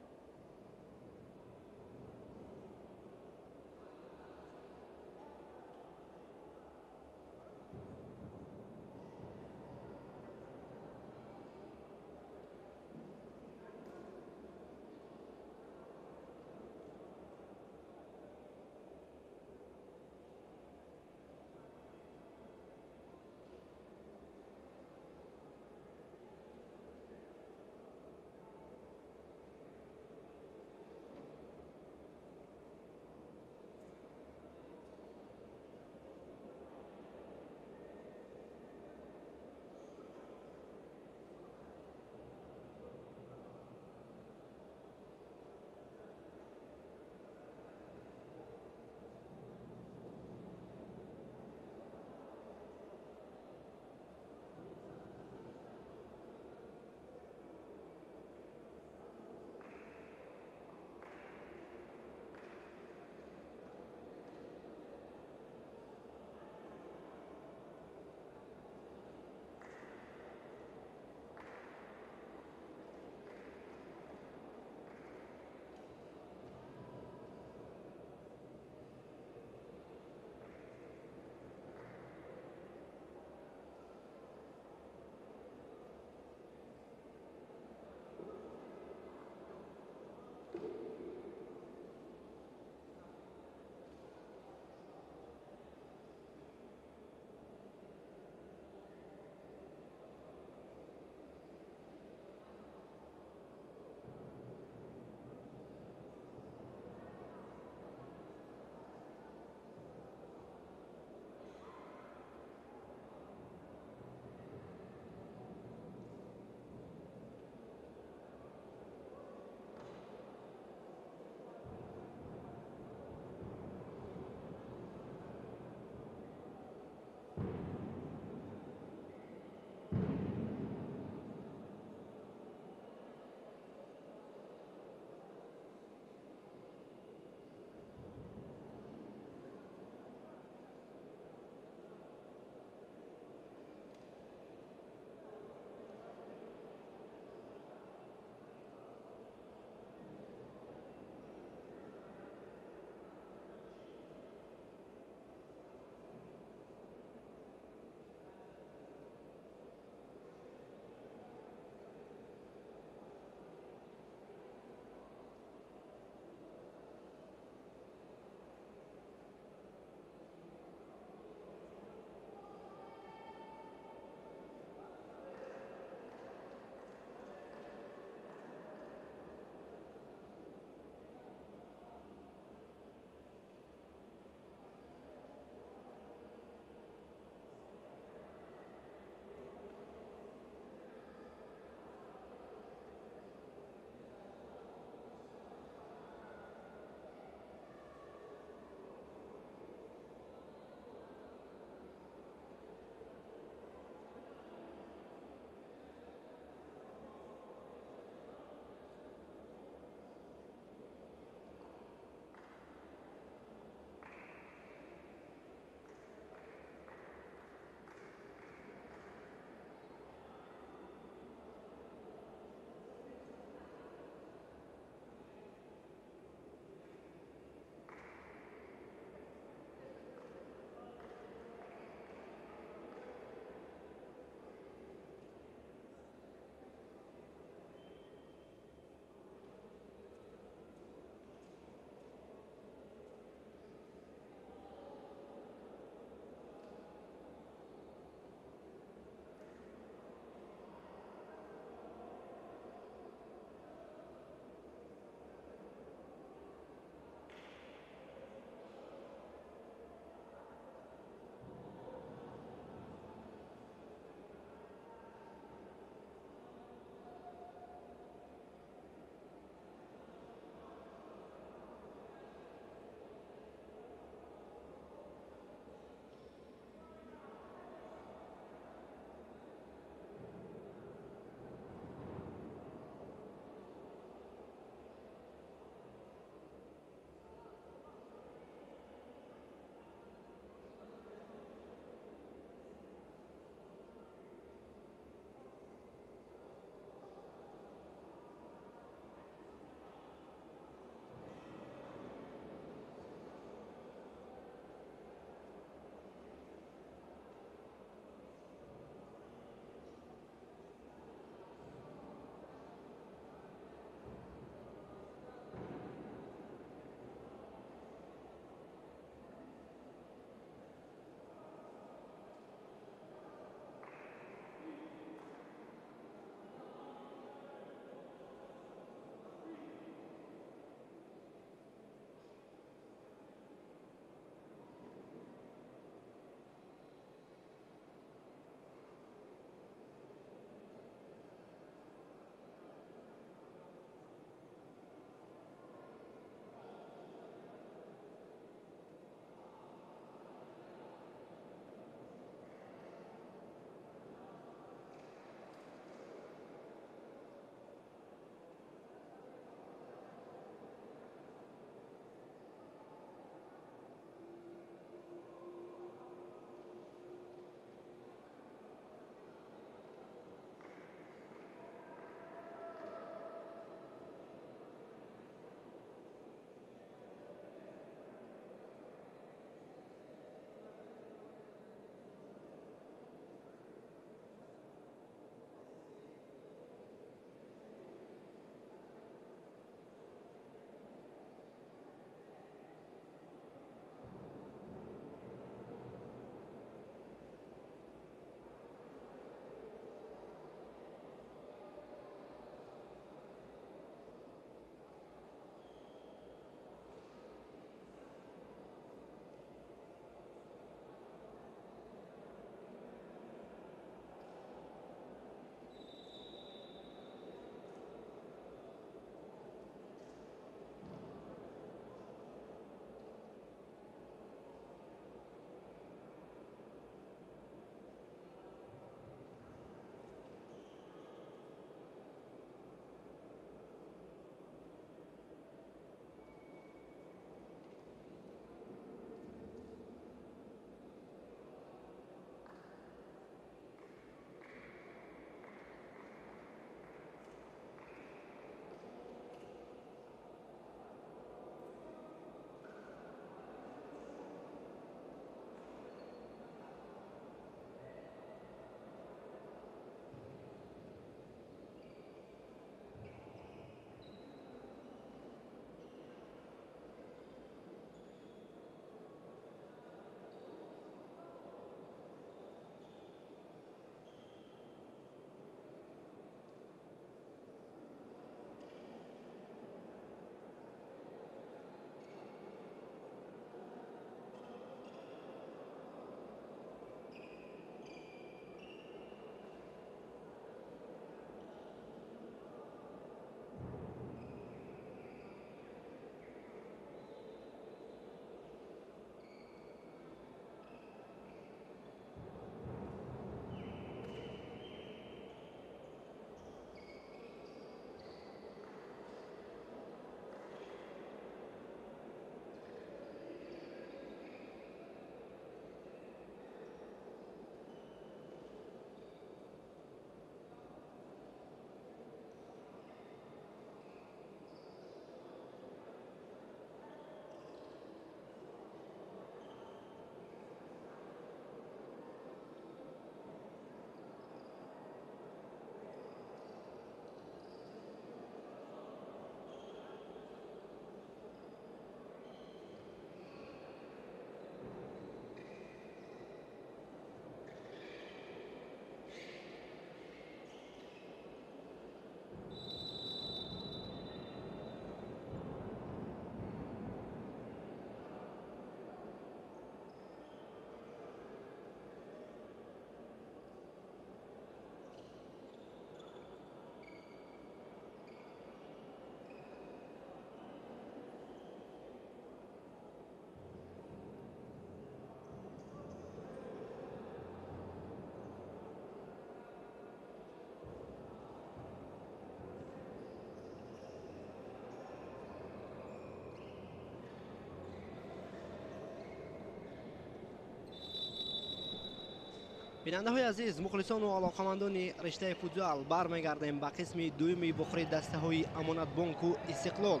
Бинандаҳои азиз, мухлисону алоқамандони риштаи футзал, бармегардем ба қисми дуюми вохӯрии дастаҳои Амонатбонку Истиқлол.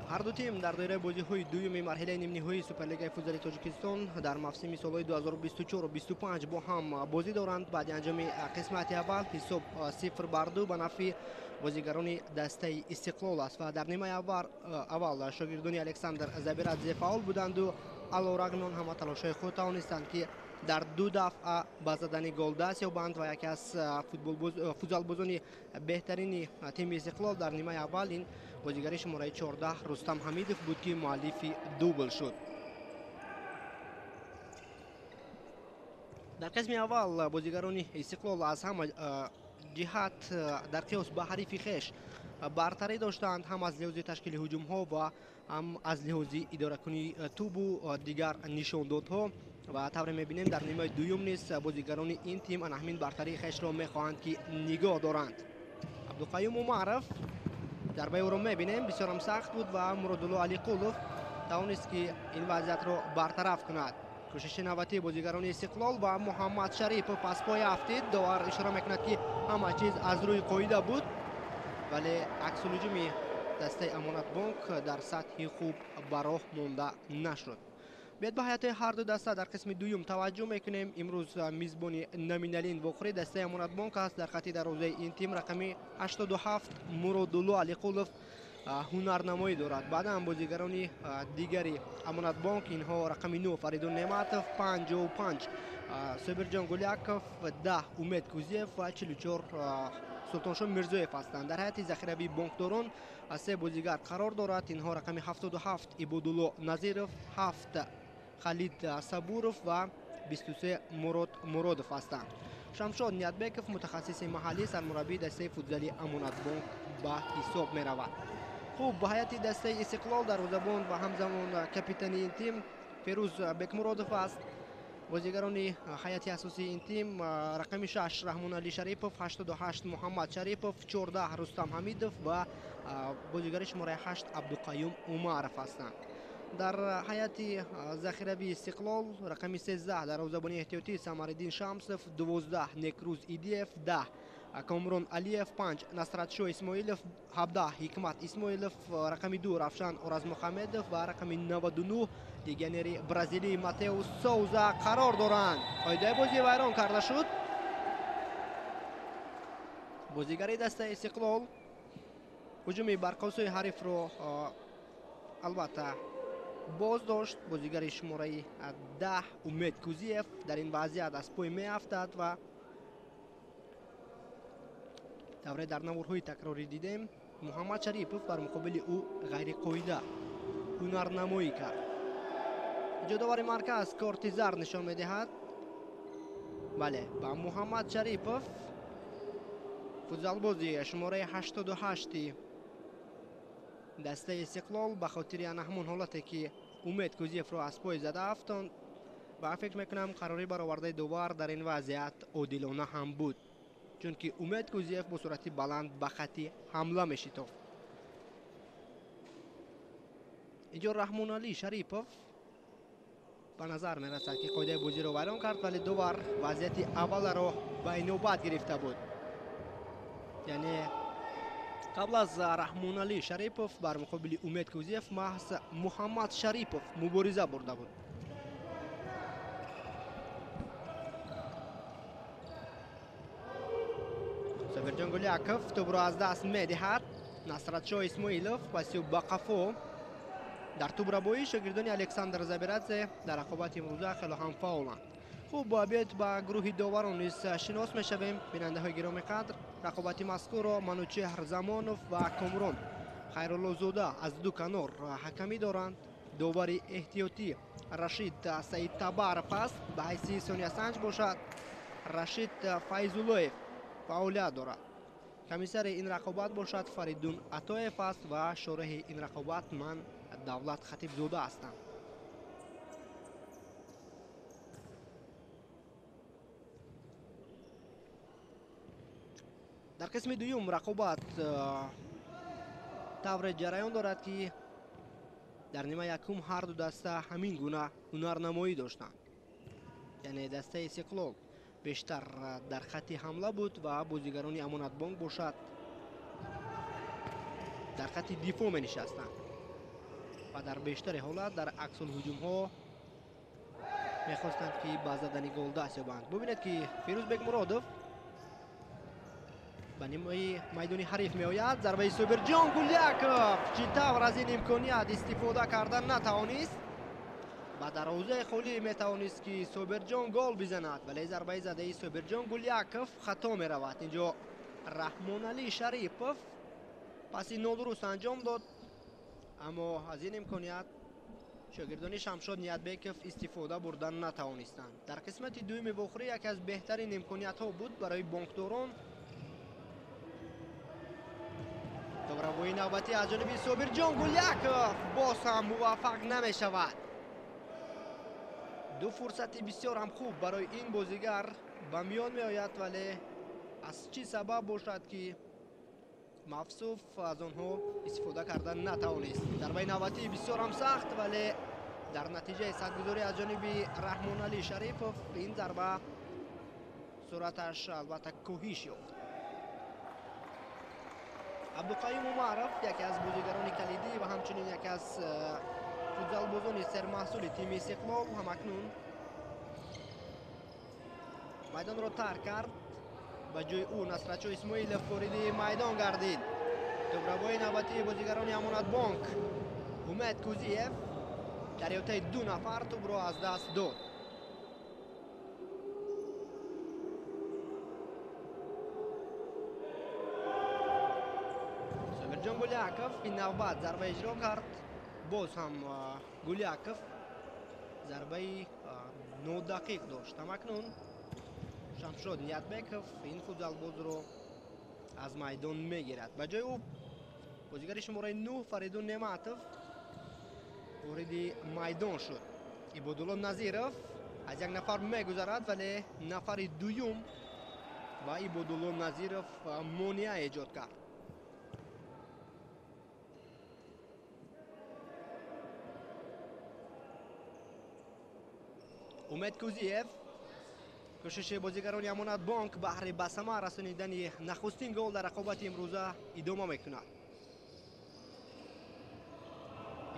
Ҳар ду тим дар доираи бозиҳои дуюми марҳилаи нимниҳоии Суперлигаи футзали Тоҷикистон дар мавсими солҳои 2024-25 бо ҳам бозӣ доранд. Баъди анҷоми қисмати аввал ҳисоб 0-2 ба нафъи бозигарони дастаи Истиқлол аст ва дар нимаи аввал шогирдони Александр Забирадзе фаъол буданду алорағми он ҳама талошҳои худ тавонистанд, ки дар ду дафъа ба задани гол даст ёбанд ва яке аз футзалбозони беҳтарини тими Истиқлол дар нимаи аввал ин бозигари шумораи 14 Рустам Ҳамидов буд, ки муаллифи дубл шуд. Дар қисми аввал бозигарони Истиқлол аз ҳама ҷиҳат дар қиёс ба ҳарифи хеш бартарӣ доштанд, ҳам аз лиҳози ташкили ҳуҷумҳо ва ҳам аз лиҳози идоракунии тӯбу дигар нишондодҳо. Ва тавре мебинем, дар нимаи дуюм низ бозигарони ин тим ана ҳамин бартарии хешро мехоҳанд, ки нигоҳ доранд. Абдуқаюм Умаров, зарбаи ӯро мебинем, бисёрам сахт буд ва Муродулло Алиқулов тавонист, ки ин вазъиятро бартараф кунад. Кӯшиши навбатии бозигарони Истиқлол ва Муҳаммад Шарипов аз пой афтид. Довар ишора мекунад, ки ҳама чиз аз рӯи қоида буд, вале аксулҳуҷуми дастаи Амонатбонк дар сатҳи хуб ба роҳ монда нашуд. Биёед ба ҳайатҳои ҳар ду даста дар қисми дуюм таваҷҷӯҳ мекунем. Имрӯз мизбони номиналин вохӯрӣ дастаи Амонатбонк аст. Дар хати дарвозаи ин тим рақами 87 Муродулло Алиқулов ҳунарнамоӣ дорад. Баъдан бозигарони дигари Амонатбонк инҳо рақами 9 Фаридун Неъматов, 55 Собирҷон Гуляков, 10 Умед Кузиев ва 44 Султоншо Мирзоев ҳастанд. Дар ҳайати захиравии бонкдорон се бозигар қарор дорад. Инҳо рақами 77 Ибодулло Назиров, 7 Халид Сабуров ва 23 Мурод Муродов ҳастанд. Шамшод Ниятбеков, мутахассиси маҳаллӣ, сармураббии дастаи футзали Амонатбонк ба ҳисоб меравад. Хуб, ба ҳайати дастаи Истиқлол дарвозабон ва ҳамзамон капитани ин тим Ферӯз Бекмуродов аст. Бозигарони ҳайати асосии ин тим рақами 6 Раҳмоналӣ Шарипов, 88 Муҳаммад Шарипов, 14 Рустам Ҳамидов ва бозигари шумораи 8 Абдуқаюм Умаров ҳастанд. Дар ҳайати захиравии Истиқлол рақами 13 дарвозабони эҳтиётӣ Самариддин Шамсов, 12 Некрӯз Идиев, 10 Комрон Алиев, 5 Насратшо Исмоилов, 17 Ҳикмат Исмоилов, рақами 2 Равшан Оразмухамедов ва рақами 99 легионери бразилии Матеус Соуза қарор доранд. Қоидаи бозӣ вайрон карда шуд. Бозигари дастаи Истиқлол ҳуҷуми барқосои ҳарифро албатта боз дошт. Бозигари шумораи 10 Умед Кузиев дар ин вазъият аз пой меафтад ва тавре дар наворҳои такрорӣ дидем, Муҳаммад Шарипов бар муқобили ӯ ғайриқоида ҳунарнамоӣ кард. Ҷодовари марказ корти зард нишон медиҳад. Бале, ба Муҳаммад Шарипов, футзалбози шумораи 88 дастаи Истиқлол, ба хотири ана ҳамон ҳолате ки Умед Кузиевро аз пой зада афтонд ва фикр мекунам қарори баровардаи довар дар ин вазъият одилона ҳам буд, чунки Умед Кузиев бо суръати баланд ба хати ҳамла мешитофт. Инҷо Раҳмоналӣ Шарипов ба назар мерасад, ки қоидаи бозиро вайрон кард, вале довар вазъияти авваларо ба инобат гирифта буд. Яъне қабл аз Раҳмоналӣ Шарипов бар муқобили Умед Кузиев маҳз Муҳаммад Шарипов мубориза бурда буд. Собирҷон Гуляков тӯбро аз даст медиҳад. Насратшо Исмоилов пасю ба қафо. Дар тӯбрабоӣ шогирдони Александр Забирадзе дар рақобати имрӯза хело ҳам фаъоланд. Хуб, биёед ба гурӯҳи доварон низ шинос мешавем. Бинандаҳои гиромӣ қадр, рақобати мазкурро Манучеҳр Замонов ва Комрон Хайруллозода аз ду канор ҳакамӣ доранд. Довари эҳтиётӣ Рашид Саидтабаров аст. Ба ҳайси сониясанҷ бошад Рашид Файзуллоев фаъолият дорад. Комиссари ин рақобат бошад Фаридун Атоев аст ва шореҳи ин рақобат ман Давлат Хатибзода ҳастам. Дар қисми дуюм рақобат тавре ҷараён дорад, ки дар нимаи якум ҳар ду даста ҳамин гуна ҳунарнамоӣ доштанд. Яъне дастаи Истиқлол Бештар дар хатти ҳамла буд ва бозигарони Амонатбонк бошад дар хатти дифоъ менишастанд ва дар бештари ҳолат дар аксулҳуҷумҳо мехостанд, ки ба задани гол даст ёбанд. Бубинед, ки Фирӯз Бекмуродов ба нимаи майдони ҳариф меояд. Зарбаи Собирҷон Гуляков чӣ тавр аз ин имконият истифода карда натавонист. Ба дарвозаи холӣ метавонист, ки Собирҷон гол бизанад, вале зарбаи задаи Собирҷон Гуляков хато меравад. Инҷо Раҳмоналӣ Шарипов паси нодуруст анҷом дод, аммо аз ин имконият шогирдони Шамшод Ниятбеков истифода бурдан натавонистанд. Дар қисмати дуюми вохӯрӣ яке аз беҳтарин имкониятҳо буд барои бонкдорон. Добравои навбатӣ аз ҷониби Собирҷон Гуляков боз ҳам муваффақ намешавад. Ду фурсати бисёр ҳам хуб барои ин бозигар ба миён меояд, вале аз чӣ сабаб бошад, ки Мавсуф аз онҳо истифода карда натавонист. Зарбаи навбатӣ бисёр ҳам сахт, вале дар натиҷаи садгузорӣ аз ҷониби Раҳмоналӣ Шарипов ин зарба суръаташ албатта коҳиш ёфт. Абдуқаюм Умаров яке аз бозигарони калидӣ ва ҳамчунин яке аз футзалбозони сермаҳсули тими Истиқлол ҳамакнун майдонро тарк кард. Ба ҷои ӯ Насратшо Исмоилов вориди майдон гардид. Добравои навбатии бозигарони Амонатбонк Умед Кузиев дар иҳотаи ду нафар тӯбро аз даст дод. Собирҷон Гуляков ин навбат зарба иҷро кард. Боз ҳам Гуляков зарбаи нодақиқ дошт. Ҳамакнун Шамшод Ниятбеков ин футзалбозро аз майдон мегирад. Ба ҷои ӯ бозигари шумораи 9 Фаридун Неъматов вориди майдон шуд. Ибодулло Назиров аз як нафар мегузарад, вале нафари дуюм ва Ибодулло Назиров монеа эҷод кард. Умед Кузиев кӯшиши бозигарони Амонатбонк баҳри ба самар расонидани нахустин гол дар рақобати имрӯза идома мекунад.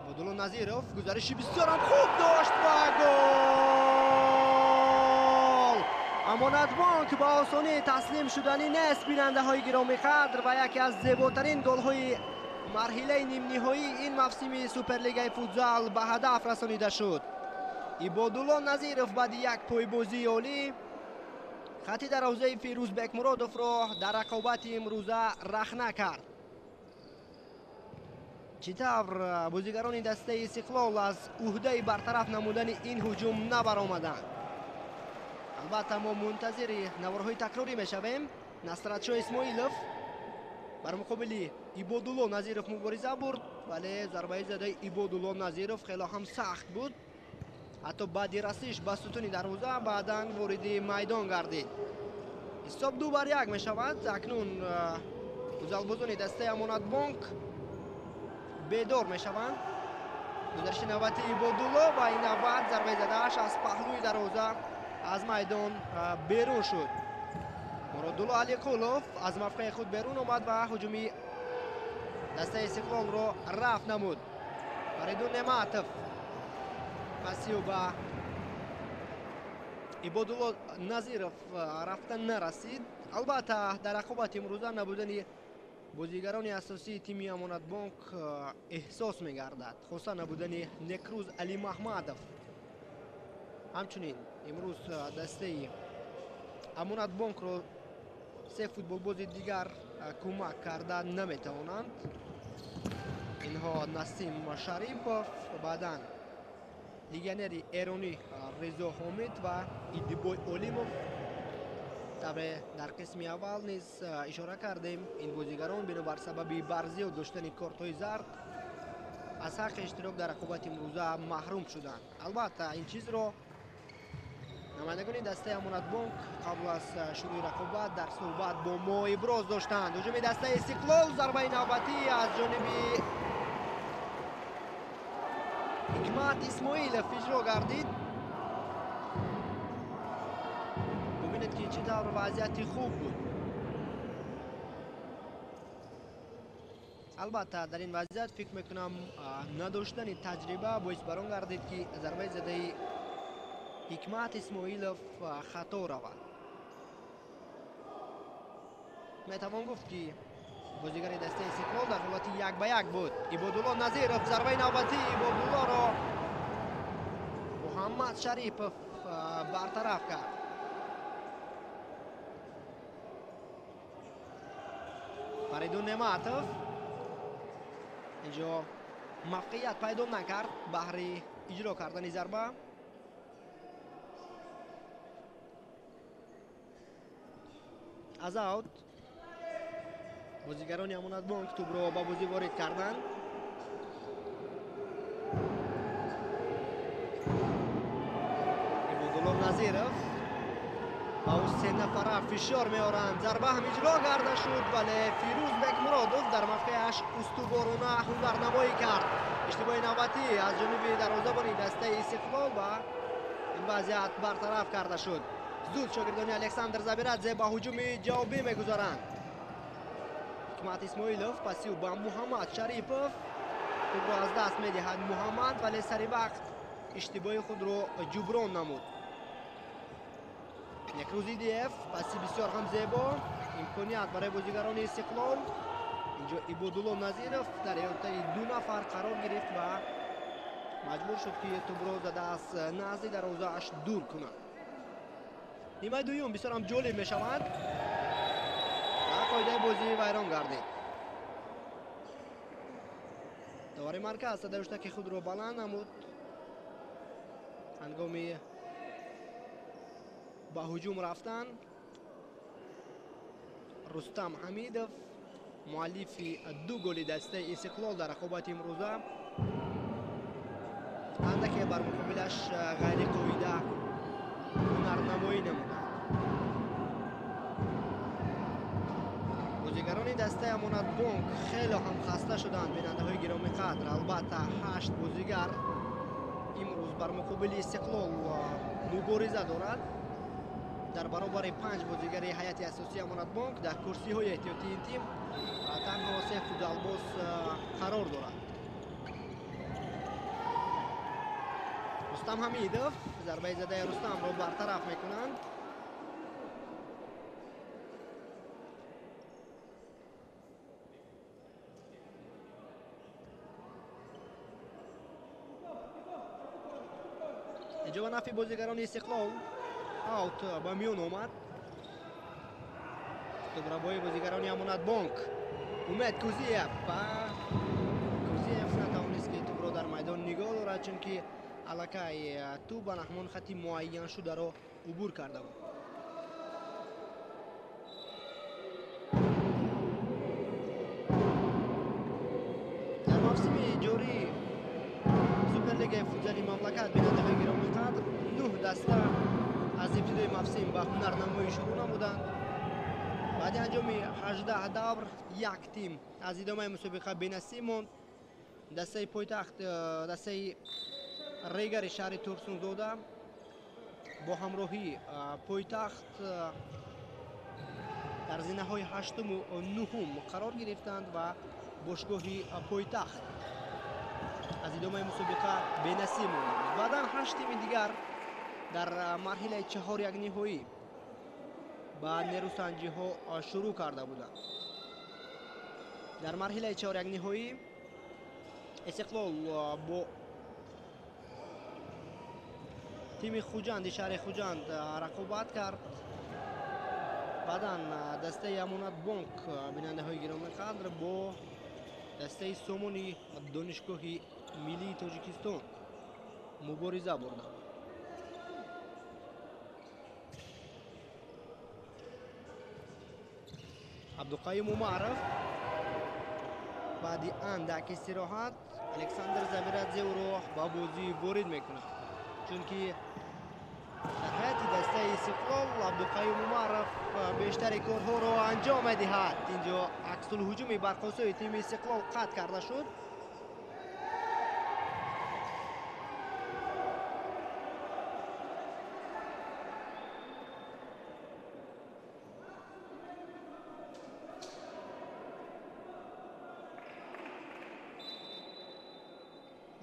Ибодулло Назиров гузариши бисёрам хуб дошт ва гол! Амонатбонк ба осонӣ таслим шуданӣ нест, бинандаҳои гиромиқадр, ва яке аз зеботарин голҳои марҳилаи нимниҳоии ин мавсими Суперлигаи футзал ба ҳадаф расонида шуд. Ибодулло Назиров баъди як пойбозии олӣ хатти дарвозаи Фирӯз Бекмуродовро дар рақобати имрӯза рахна кард. Чӣ тавр бозигарони дастаи Истиқлол аз уҳдаи бартараф намудани ин ҳуҷум набаромаданд. Албатта мо мунтазири наворҳои такрорӣ мешавем. Насратшо Исмоилов бар муқобили Ибодулло Назиров мубориза бурд, вале зарбаи задаи Ибодулло Назиров хело ҳам сахт буд. Ҳатто баъди расиш ба сутуни дарвоза баъдан вориди майдон гардид. Ҳисоб 2-1 мешавад. Акнун футзалбозони дастаи Амонатбонк бедор мешаванд. Гузариши навбати Ибодулло ва ин навбат зарбаи задааш аз паҳлӯи дарвоза аз майдон берун шуд. Муродулло Алиқулов аз мавқеи худ берун омад ва ҳуҷуми дастаи Истиқлолро рафт намуд. Фаридун Неъматов пасиу ба Ибодулло Назиров рафта нарасид. Албатта дар рақобати имрӯза набудани бозигарони асосии тими Амонатбонк эҳсос мегардад, хоса набудани Некрӯз Алимаҳмадов. Ҳамчунин имрӯз дастаи Амонатбонкро се футболбози дигар кӯмак карда наметавонанд. Инҳо Насим Шарипов, баъдан легионери эронӣ Ризо Ҳомид ва Идибой Олимов. Тавре дар қисми аввал низ ишора кардем, ин бозигарон бинобар сабаби барзиёд доштани кортҳои зард аз ҳаққи иштирок дар рақобати имрӯза маҳрум шуданд. Албатта ин чизро намояндагони дастаи Амонатбонк қабл аз шурӯи рақобат дар суҳбат бо мо иброз доштанд. Ҳуҷуми дастаи Истиқлол, зарбаи навбатӣ аз ҷониби Ҳикмат Исмоилов иҷро гардид. Бубинед Бубинед ки чӣ тавр вазъияти хуб буд. Албатта дар ин вазъият фикр мекунам надоштани таҷриба боис бар он гардид ки зарбаи задаи Ҳикмат Исмоилов хато равад. Метавон гуфт ки бозигари дастаи Истиқлол дар ҳолати як ба як буд. Ибодулло Назиров зарбаи навбатии Ибодуллоро Муҳаммад Шарипов бартараф кард. Фаридун Неъматов инҷо мавқеият пайдо накард баҳри иҷро кардани зарба. Аз аут бозигарони Амонатбонк тӯбро ба бозӣ ворид карданд. Ибодулло Назиров ба ӯ се нафара фишор меоранд. Зарба ҳам иҷро карда шуд, вале Фирӯз Бекмуродов дар мавқеаш устуворона ҳунарнамоӣ кард. Иштибоҳи навбатӣ аз ҷониби дарвозабони дастаи Истиқлол ва ин вазъият бартараф карда шуд. Зуд шогирдони Александр Забирадзе ба ҳуҷуми ҷавобӣ мегузаранд. Ҳикмат Исмоилов паси ӯ ба Муҳаммад Шарипов. Тӯбро аз даст медиҳад Муҳаммад, вале сари вақт иштибоҳи худро ҷуброн намуд. Некрузидиев паси бисёр ҳам зебо, имконият барои бозигарони Истиқлол. Инҷо Ибодулло Назиров дар иҳотаи ду нафар қарор гирифт ва маҷбур шуд ки тӯбро зада аз назди дарвозааш дур кунад. Нимаи дуюм бисёр ҳам ҷолиб мешавад ва қоидаи бозӣ вайрон гардид. Довари марказ садаи ки худро баланд намуд ҳангоми ба ҳуҷум рафтан. Рустам Ҳамидов, муаллифи ду голи дастаи Истиқлол дар рақобати имрӯза, андаке бар муқобилаш ғайриқоида ҳунарнамоӣ намуданд. Бозигарони дастаи Амонатбонк хеле ҳам хаста шуданд, бинандаҳои гиромӣ қадр. Албатта 8 бозигар имрӯз бар муқобили Истиқлол мубориза дорад. Дар баробари 5 бозигари ҳайати асосии Амонатбонк дар курсиҳои эҳтиётии ин тим танҳо 3 футзалбоз қарор дорад. Рустам Ҳамидов зарбаи задаи Рустамро бартараф мекунанд. Инҷо ба нафъи бозигарони Истиқлол аут ба миён омад. Тӯбрабои бозигарони Амонатбонк Умед Кузиев ва Кузиев натавонист ки тӯбро дар майдон нигоҳ дорад, чунки аллакай тӯб ба ҳамон хати муайяншударо убур карда буд. Дар мавсими ҷорӣ Суперлигаи футзали мамлакат, бинандаҳои гиромӣ қадр, 9 даста аз ибтидои мавсим ба ҳунарнамоӣ шурӯъ намуданд. Баъди анҷоми 18 давр як тим аз идомаи мусобиқа бенасиб монд. Дастаи пойтахт, дастаи Регари шаҳри Турсунзода бо ҳамроҳии пойтахт дар зинаҳои 8-уму 9-ум қарор гирифтанд ва бошгоҳи пойтахт аз идомаи мусобиқа бенасиб монд. Баъдан 8 тими дигар дар марҳилаи чаҳорякниҳоӣ ба нерӯсанҷиҳо шурӯъ карда буданд. Дар марҳилаи чаҳорякниҳоӣ Истиқлол бо тими Хуҷанди шаҳри Хуҷанд рақобат кард. Баъдан дастаи Амонатбонк, бинандаҳои гиромӣ қадр, бо дастаи Сомони Донишгоҳи Миллии Тоҷикистон мубориза бурданд. Абдуқаюм Умаров баъди андак истироҳат Александр Забирадзе ӯро ба бозӣ ворид мекунад, чунки дар ҳайати дастаи Истиқлол Абдуқаюм Умаров бештари корҳоро анҷом медиҳад. Инҷо аксулҳуҷуми барқосои тими Истиқлол қатъ карда шуд.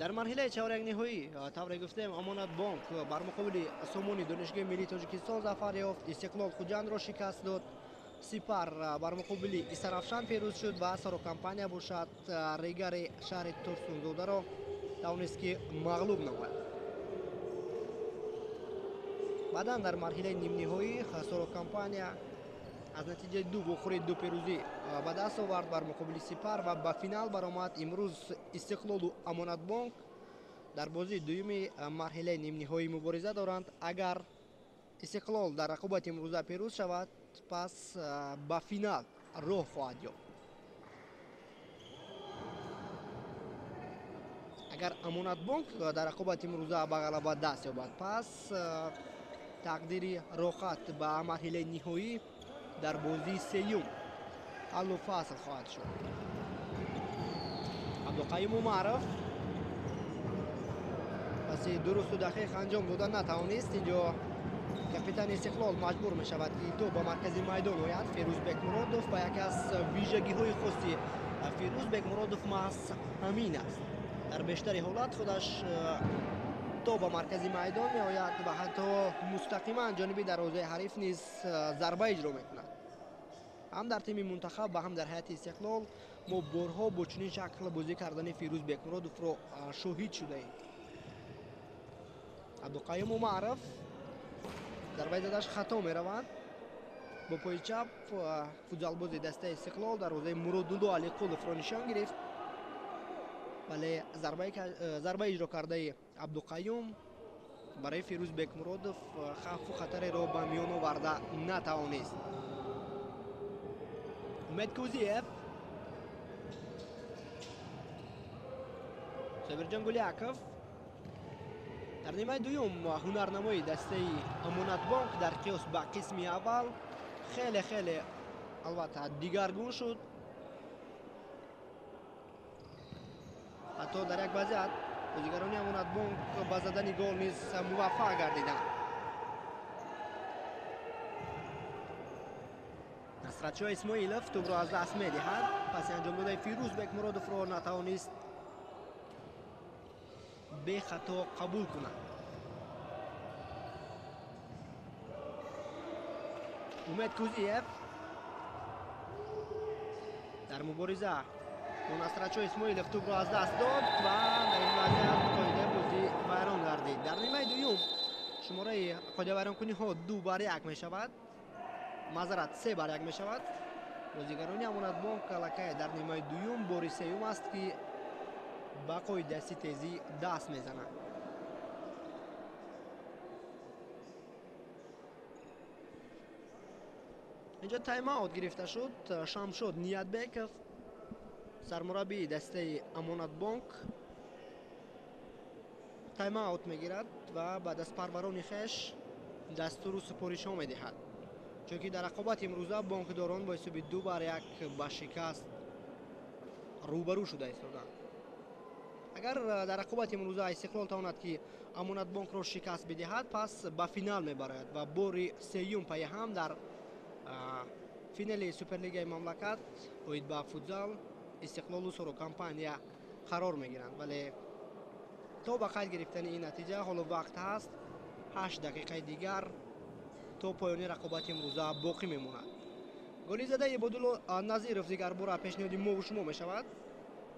Дар марҳилаи чорякниҳоӣ тавре гуфтем, Амонатбонк бар муқобили Сомони Донишгоҳи Миллии Тоҷикистон зафар ёфт, Истиқлол Хуҷандро шикаст дод, Сипар бар муқобили Истарафшан пирӯз шуд ва Сорокомпания бошад регари шаҳри Турсунзодаро тавонист ки мағлуб намояд. Баъдан дар марҳилаи нимниҳоӣ Сорокомпания аз натиҷаи ду вохӯрии ду пирӯзӣ ба даст овард бар муқобили Сипар ва ба финал баромад. Имрӯз Истиқлолу Амонатбонк дар бозии дуюми марҳилаи нимниҳоӣ мубориза доранд. Агар Истиқлол дар рақобати имрӯза пирӯз шавад, пас ба финал роҳ хоҳад ёфт. Агар Амонатбонк дар рақобати имрӯза ба ғалаба даст ёбад, пас тақдири роҳат ба марҳилаи ниҳоӣ дар бозии сеюм ҳаллу фасл хоҳад шуд. Абдуқаюм Умаров паси дурусту дақиқ анҷом дода натавонист. Инҷо капитани Истиқлол маҷбур мешавад ки то ба маркази майдон ояд. Фирӯз Бекмуродов ба яке аз вижагиҳои хоси Фирӯз Бекмуродов маҳз ҳамин аст. Дар бештари ҳолат худаш то ба маркази майдон меояд ва ҳатто мустақиман ҷониби дарвозаи ҳариф низ зарба иҷро мекунад. Ҳам дар тими мунтахаб ва ҳам дар ҳайати Истиқлол мо борҳо бо чунин шакл бозӣ кардани Фирӯз Бекмуродовро шоҳид шудаем. Абдуқаюм Умаров зарбаи задаш хато меравад. Бо пои чап футзалбози дастаи Истиқлол дарвозаи Муродулло Алиқуловро нишон гирифт, вале зарбаи иҷро кардаи Абдуқаюм барои Фирӯз Бекмуродов хавфу хатареро ба миён оварда натавонист. Умед Кузиев, Собирҷон Гуляков. Дар нимаи дуюм ҳунарнамои дастаи Амонатбонк дар қиёс ба қисми аввал хеле хеле албатта дигаргун шуд. Ҳатто дар як вазъият бозигарони Амонатбонк ба задани гол низ муваффақ гардиданд. Насратшоҳ Исмоилов тӯбро аз даст медиҳад. Паси анҷом додаи Фирӯз Бекмуродовро натавонист бехато қабул кунад. Умед Кузиев дар мубориза бо Насратшоҳ Исмоилов тӯбро аз даст дод ва дар ин вазъият қоидаи бозӣ вайрон гардид. Дар нимаи дуюм шумораи қоидавайронкуниҳо 2-1 мешавад, маъзарат 3-1 мешавад. Бозигарони Амонатбонк аллакай дар нимаи дуюм бори сеюм аст ки ба қоидаи тезӣ даст мезананд. Инҷо тайм-аут гирифта шуд. Шамшод Ниятбеков, сармураббии дастаи Амонатбонк, тайм-аут мегирад ва ба дастпарварони хеш дастуру супоришҳо медиҳад, чунки дар рақобати имрӯза бонкдорон бо ҳисоби 2-1 ба шикаст рӯбарӯ шуда истоданд. Агар дар рақобати имрӯза Истиқлол тавонад ки Амонатбонкро шикаст бидиҳад, пас ба финал мебарояд ва бори сеюм пайи ҳам дар финали Суперлигаи мамлакат оид ба футзал Истиқлолу Сорокомпания қарор мегиранд. Вале то ба қайд гирифтани ин натиҷа ҳоло вақт ҳаст, 8 дақиқаи дигар то поёни рақобати имрӯза боқӣ мемонад. Голи задаи Ибодулло Назиров дигарбора пешниҳоди мову шумо мешавад.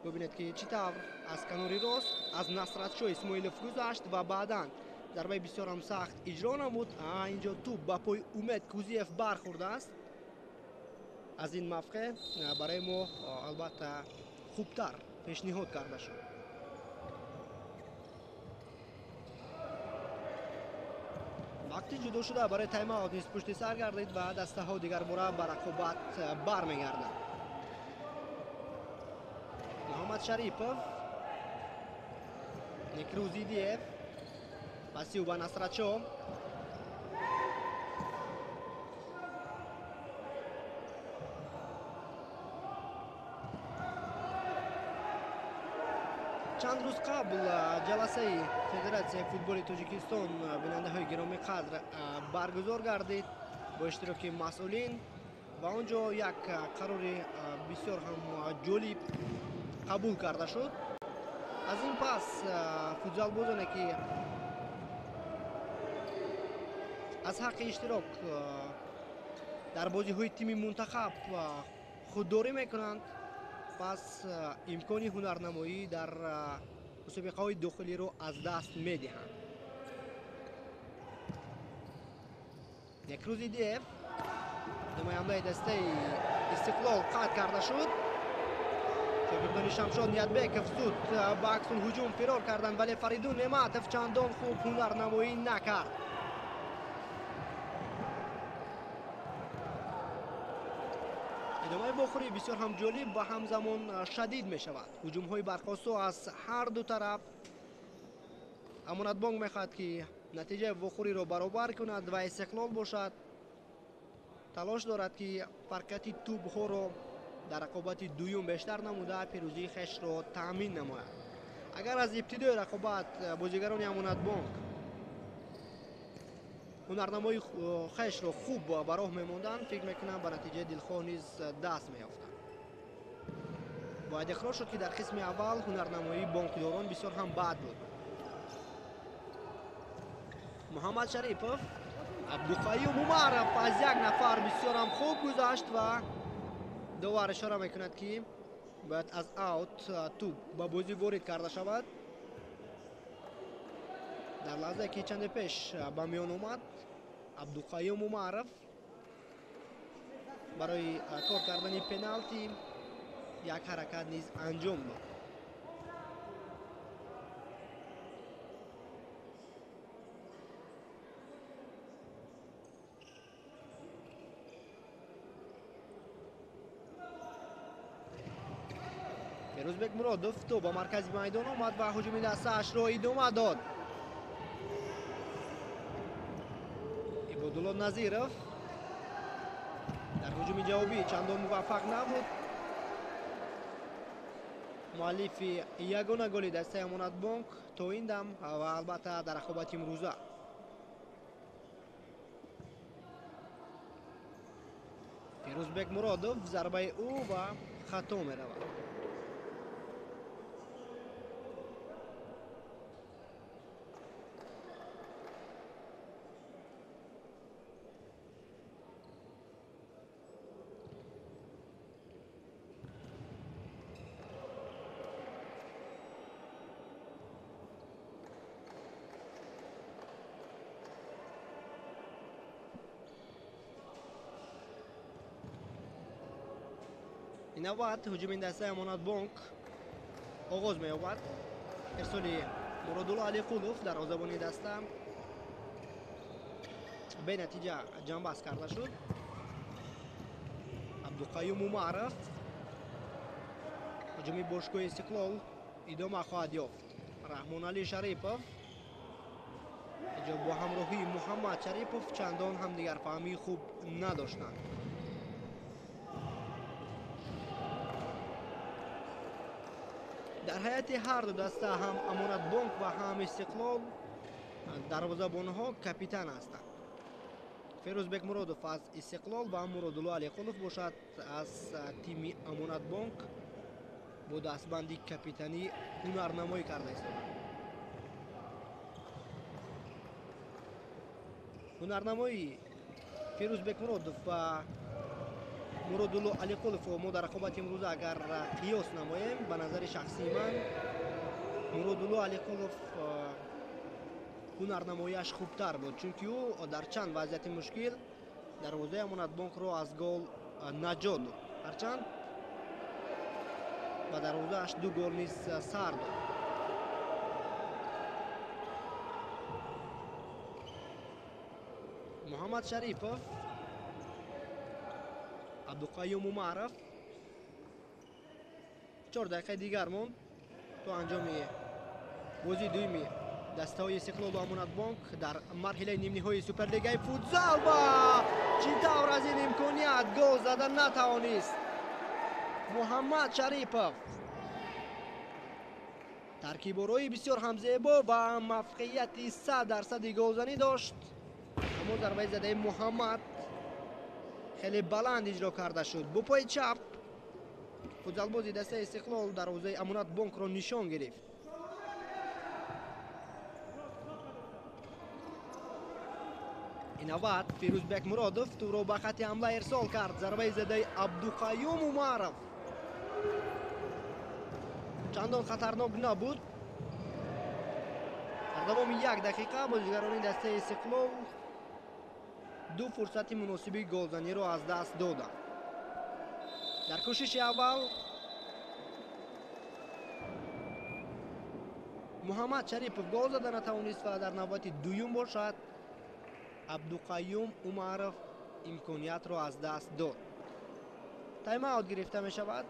Бубинед ки чӣ тавр аз канори рост аз Насратшоҳ Исмоилов гузашт ва баъдан зарбаи бисёрам сахт иҷро намуд. Инҷо тӯб ба пои Умед Кузиев бархӯрдааст. Аз ин мавқеъ барои мо албатта хубтар пешниҳод карда шуд. Вақти ҷудо шуда барои тайм-аут низ пушти сар гардид ва дастаҳо дигарбора ба рақобат бармегарданд. Муҳаммад Шарипов, Некрузидиев, паси ӯ ба Насратшоҳ. Чанд рӯз қабл ҷаласаи Федератсияи футболи Тоҷикистон бинандаҳои гиромӣ қадр баргузор гардид бо иштироки масъулин ва он ҷо як қарори бисёр ҳам ҷолиб қабул карда шуд. Аз ин пас футзалбозоне ки аз ҳаққи иштирок дар бозиҳои тими мунтахаб худдорӣ мекунанд, пас имкони ҳунарнамоӣ дар мусобиқаҳои дохилиро аз даст медиҳанд. Некрӯз Идиев, намояндаи дастаи Истиқлол, қатъ карда шуд. Шогирдони Шамшод Ниятбеков зуд ба аксулҳуҷум фирор карданд, вале Фаридун Неъматов чандон хуб ҳунарнамоӣ накард. Идомаи вохӯрӣ бисёр ҳам ҷолиб ва ҳамзамон шадид мешавад. Ҳуҷумҳои барқосо аз ҳар ду тараф. Амонатбонк мехоҳад ки натиҷаи вохӯриро баробар кунад ва Истиқлол бошад талош дорад ки фарқияти тӯбҳоро дар рақобати дуюм бештар намуда пирӯзии хешро таъмин намояд. Агар аз ибтидои рақобат бозигарони Амонатбонк ҳунарнамои хешро хуб ба роҳ мемонданд, фикр мекунам ба натиҷаи дилхоҳ низ даст меёфтанд. Бояд иқрор шуд ки дар қисми аввал ҳунарнамоии бонкдорон бисёр ҳам бад буд. Муҳаммад Шарипов, Абдуқаюм Умаров аз як нафар бисёр ҳам хуб гузашт ва довар ишора мекунад ки бояд аз аут тӯб ба бозӣ ворид карда шавад. Дар лаҳзае ки чанде пеш ба миён омад, Абдуқаюм Умаров барои кор кардани пеналти як ҳаракат низ анҷом дод. Ферӯзбек Муродов то ба маркази майдон омад ва ҳуҷуми дастаашро идома дод. Ибодулло Назиров дар ҳуҷуми ҷавобӣ чандон муваффақ набуд. Муаллифи ягона голи дастаи Амонатбонк то ин дам ва албатта дар рақобати имрӯза. Ферӯзбек Муродов зарбаи ӯ ва хато меравад. Ин навбат ҳуҷуми дастаи Амонатбонк оғоз меёбад. Ирсоли Муродулло Алиқулов дарвозабони даста бенатиҷа ҷамъбаст карда шуд. Абдуқаюм Умаров, ҳуҷуми бошгоҳи Истиқлол идома хоҳад ёфт. Раҳмонали Шарипов инҷо бо ҳамроҳии Муҳаммад Шарипов чандон ҳамдигарфаҳмии хуб надоштанд. Дар ҳайати ҳар ду даста, ҳам Амонатбонк ва ҳам Истиқлол, дарвозабонҳо капитан ҳастанд. Ферӯзбек Муродов аз Истиқлол ва Муродулло Алиқулов бошад аз тими Амонатбонк бо дастбанди капитанӣ ҳунарнамоӣ карда истоданд. Ҳунарнамоии Ферӯзбек Муродов ва Муродулло Алиқуловро мо дар рақобати имрӯза агар қиёс намоем, ба назари шахсии ман Муродулло Алиқулов ҳунарнамоиаш хубтар буд, чунки ӯ дар чанд вазъияти мушкил дарвозаи Амонатбонкро аз гол наҷот дод. Ҳарчанд ба дарвозааш ду гол низ сар дод. Муҳаммад Шарипов, Абдуқаюм Умаров. 4 дақиқаи дигар монд то анҷоми бозии дуюми дастаҳои Истиқлолу Амонатбонк дар марҳилаи нимниҳоии Суперлигаи футзал ва чӣ тавр аз ин имконият гол зада натавонист Муҳаммад Шарипов. Таркиборои бисёр ҳам зебо ва мавқеияти 100% голзанӣ дошт, аммо зарбаи задаи Муҳаммад хеле баланд иҷро карда шуд. Бо пои чап футзалбози дастаи Истиқлол дарвозаи Амонатбонкро нишон гирифт. Ин навбат Фирӯзбек Муродов тӯбро ба хатти ҳамла ирсол кард. Зарбаи задаи Абдуқаюм Умаров чандон хатарнок набуд. Дар давоми як дақиқа бозигарони дастаи Истиқлол ду фурсати муносиби голзаниро аз даст доданд. Дар кӯшиши аввал Муҳаммад Шарипов гол зада натавонист ва дар навбати дуюм бошад Абдуқаюм Умаров имкониятро аз даст дод. Тайм-аут гирифта мешавад.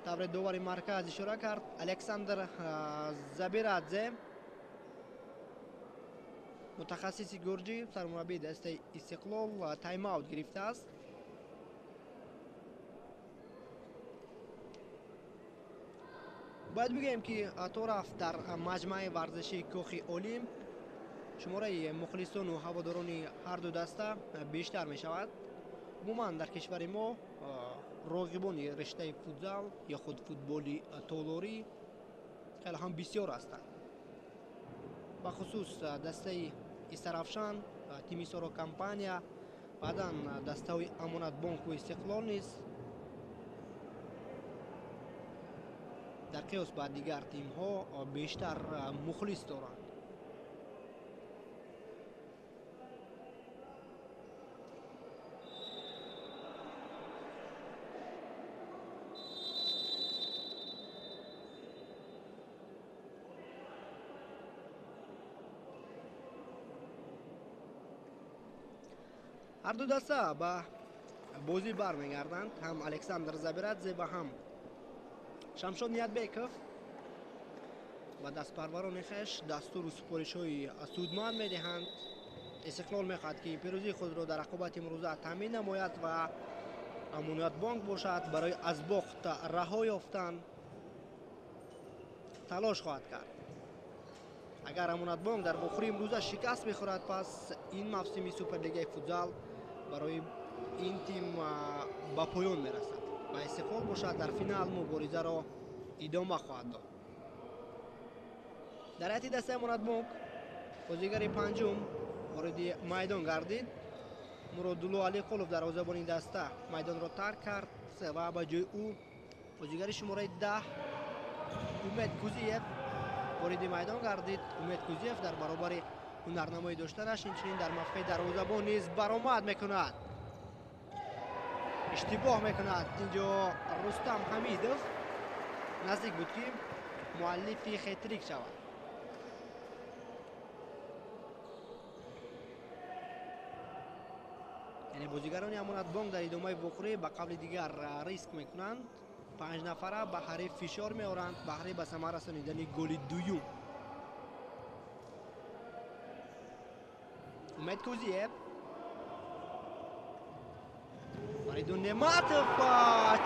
Тавре довари марказ ишора кард, Александр Забирадзе, мутахассиси гурҷӣ, сармураббии дастаи Истиқлол, тайм-аут гирифтааст. Бояд бигӯем, ки то рафт дар маҷмӯаи варзишии Кохи Олимп шумораи мухлисону ҳаводорони ҳар ду даста бештар мешавад. Умуман дар кишвари мо роғибони риштаи футзал ё худ футболи толорӣ хеле ҳам бисёр ҳастанд. Бахусус дастаи Истаравшан, тими Соро компания, баъдан дастаҳои Амонатбонку Истиқлол низ дар қиёс ба дигар тимҳо бештар мухлис доранд. Ҳар ду даста ба бозӣ бармегарданд. Ҳам Александр Забирадзе ва ҳам Шамшод Ниятбеков ба дастпарварони хеш дастуру супоришҳои судманд медиҳанд. Истиқлол мехоҳад, ки пирӯзии худро дар рақобати имрӯза таъмин намояд ва Амонатбонк бошад барои аз бохт раҳо ёфтан талош хоҳад кард. Агар Амонатбонк дар вохӯрии имрӯза шикаст мехӯрад, пас ин мавсими Суперлигаи футзал барои ин тим ба поён мерасад ва Истиқлол бошад дар финал муборизаро идома хоҳад дод. Дар ҳайати дастаи Амонатбонк бозигари панҷум вориди майдон гардид. Муродулло Алиқулов дарвозабони даста майдонро тарк кард ва ба ҷои ӯ бозигари шумораи 10 Умед Кузиев вориди майдон гардид. Умед Кузиев дар баробари ҳунарнамоӣ доштанаш инчунин дар мавқеи дарвозабон низ баромад мекунад. Иштибоҳ мекунад инҷо Рустам Ҳамидов, наздик буд, ки муаллифи хетрик шавад. Яъне бозигарони Амонатбонк дар идомаи вохӯрӣ ба қавли дигар риск мекунанд. 5 нафара ба ҳариф фишор меоранд баҳри ба самар расонидани голи дуюм. Умед Кузиев, Фаридун Неъматов,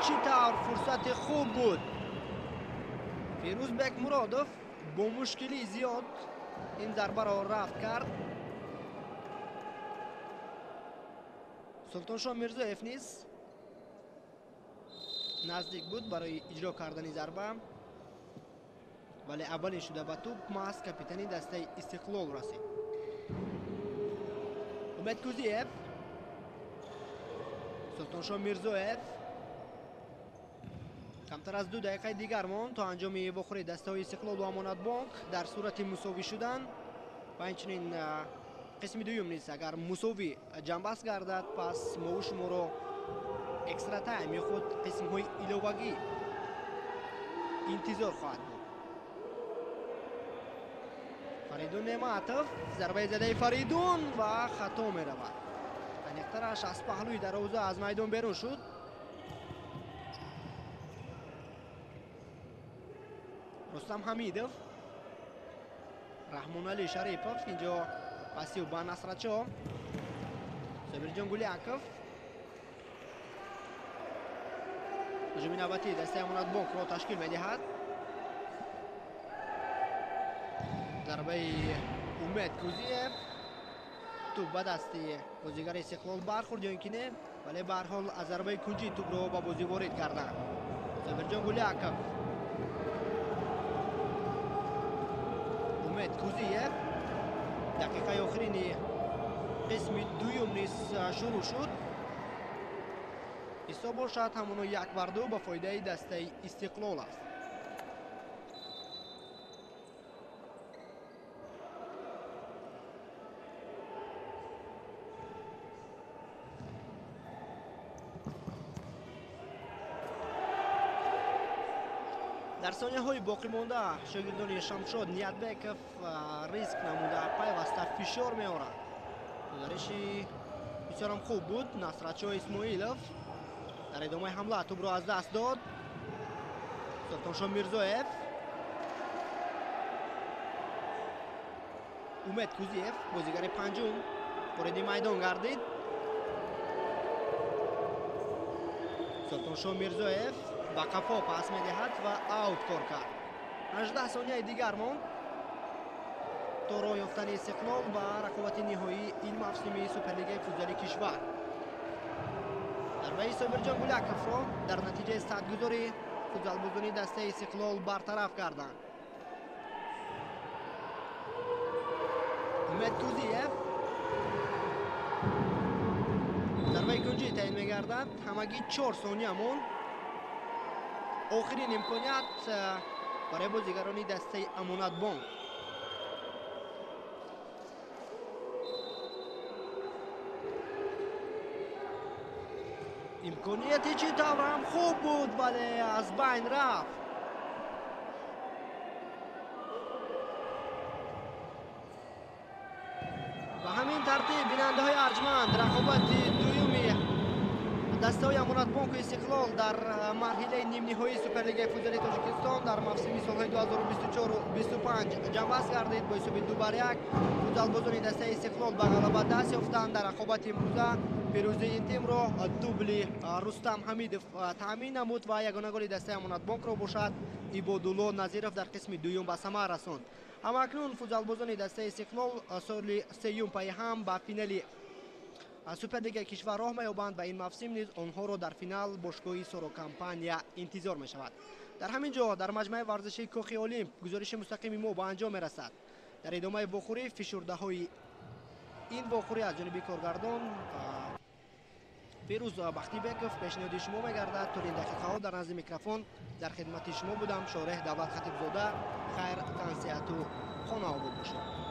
чӣ тавр фурсати хуб буд. Фирӯзбек Муродов бо мушкилии зиёд ин зарбаро рафт кард. Султоншоҳ Мирзоев низ наздик буд барои иҷро кардани зарба, вале аввалин шуда ба тӯб маҳз капитани дастаи Истиқлол расид. Умед Кузиев, Султоншоҳ Мирзоев. Камтар аз 2 дақиқаи дигар монд то анҷоми вохӯрии дастаҳои Истиқлолу Амонатбонк. Дар сурати мусовӣ шудан ва инчунин қисми дуюм низ агар мусовӣ ҷамъбаст гардад, пас мову шуморо экстра тайм ё худ қисмҳои иловагӣ интизор хоҳад буд. Фаридун Неъматов, зарбаи задаи Фаридун ва хато меравад. Аниқтараш аз паҳлӯи дарвоза аз майдон берун шуд. Рустам Ҳамидов, Раҳмонали Шарипов, инҷо пасиу ба Насратшо, Собирҷон Гуляков. Ҳуҷуми навбатии дастаи Амонатбонкро ташкил медиҳад. Зарбаи Умед Кузиев, тӯб ба дасти бозигари Истиқлол бархӯрд ё ин ки не, вале ба ҳар ҳол аз зарбаи кунҷӣ тӯбро ба бозӣ ворид карданд. Собирҷон Гуляков, Умед Кузиев. Дақиқаи охирини шурӯъ шуд. Ҳисоб бошад ҳамоно 1-2 ба фоидаи дастаи Истиқлол аст. Дар сонияҳои боқимонда шогирдони Шамшод Ниятбеков риск намуда пайваста фишор меорад. Гузариши бисёрам хуб буд. Насратшо Исмоилов дар идомаи ҳамла тӯбро аз даст дод. Султоншо Мирзоев, Умед Кузиев бозигари панҷум вориди майдон гардид. Султоншо Мирзоев ба қафо пас медиҳад ва аут кор кард. 18 сонияи дигар монд то роҳ ёфтани Истиқлол ба рақобати ниҳоии ин мавсими Суперлигаи футзали кишвар. Зарбаи Собирҷон Гуляковро дар натиҷаи садгузори футзалбозони дастаи Истиқлол бартараф карданд. Умед Кузиев зарбаи кунҷӣ таъин мегардад. Ҳамагӣ 4 сония монд. Охирин имконият барои бозигарони дастаи Амонатбонк. Имконияти чӣ тавр ҳам хуб буд, вале аз байн рафт. Ба ҳамин тартиб бинандаҳои арҷманд, рақобати дуюми дастаҳои Амонатбонку Истиқлол дар марҳилаи нимниҳоии Суперлигаи футзали Тоҷикистон дар мавсими солҳои 2024-25 ҷамъбаст гардид. Бо ҳисоби 2-1 футзалбозони дастаи Истиқлол ба ғалаба даст ёфтанд. Дар рақобати имрӯза пирӯзии ин тимро дубли Рустам Ҳамидов таъмин намуд ва ягона голи дастаи Амонатбонкро бошад Ибодулло Назиров дар қисми дуюм ба самар расонд. Ҳамакнун футзалбозони дастаи Истиқлол соли сеюм пайи ҳам ба финали Суперлигаи кишвар роҳ меёбанд ва ин мавсим низ онҳоро дар финал бошгоҳи Сорокомпания интизор мешавад. Дар ҳамин ҷо дар маҷмӯаи варзишии Кохи Олимп гузориши мустақими мо ба анҷом мерасад. Дар идомаи вохӯрӣ фишурдаҳои ин вохӯрӣ аз ҷониби коргардон Фирӯз Бахтибеков пешниҳоди шумо мегардад. Тӯли ин дақиқаҳо дар назди микрофон дар хидмати шумо будам Шореҳ Давлат Хатибзода. Хайр, тансиҳату хонаобод бошед.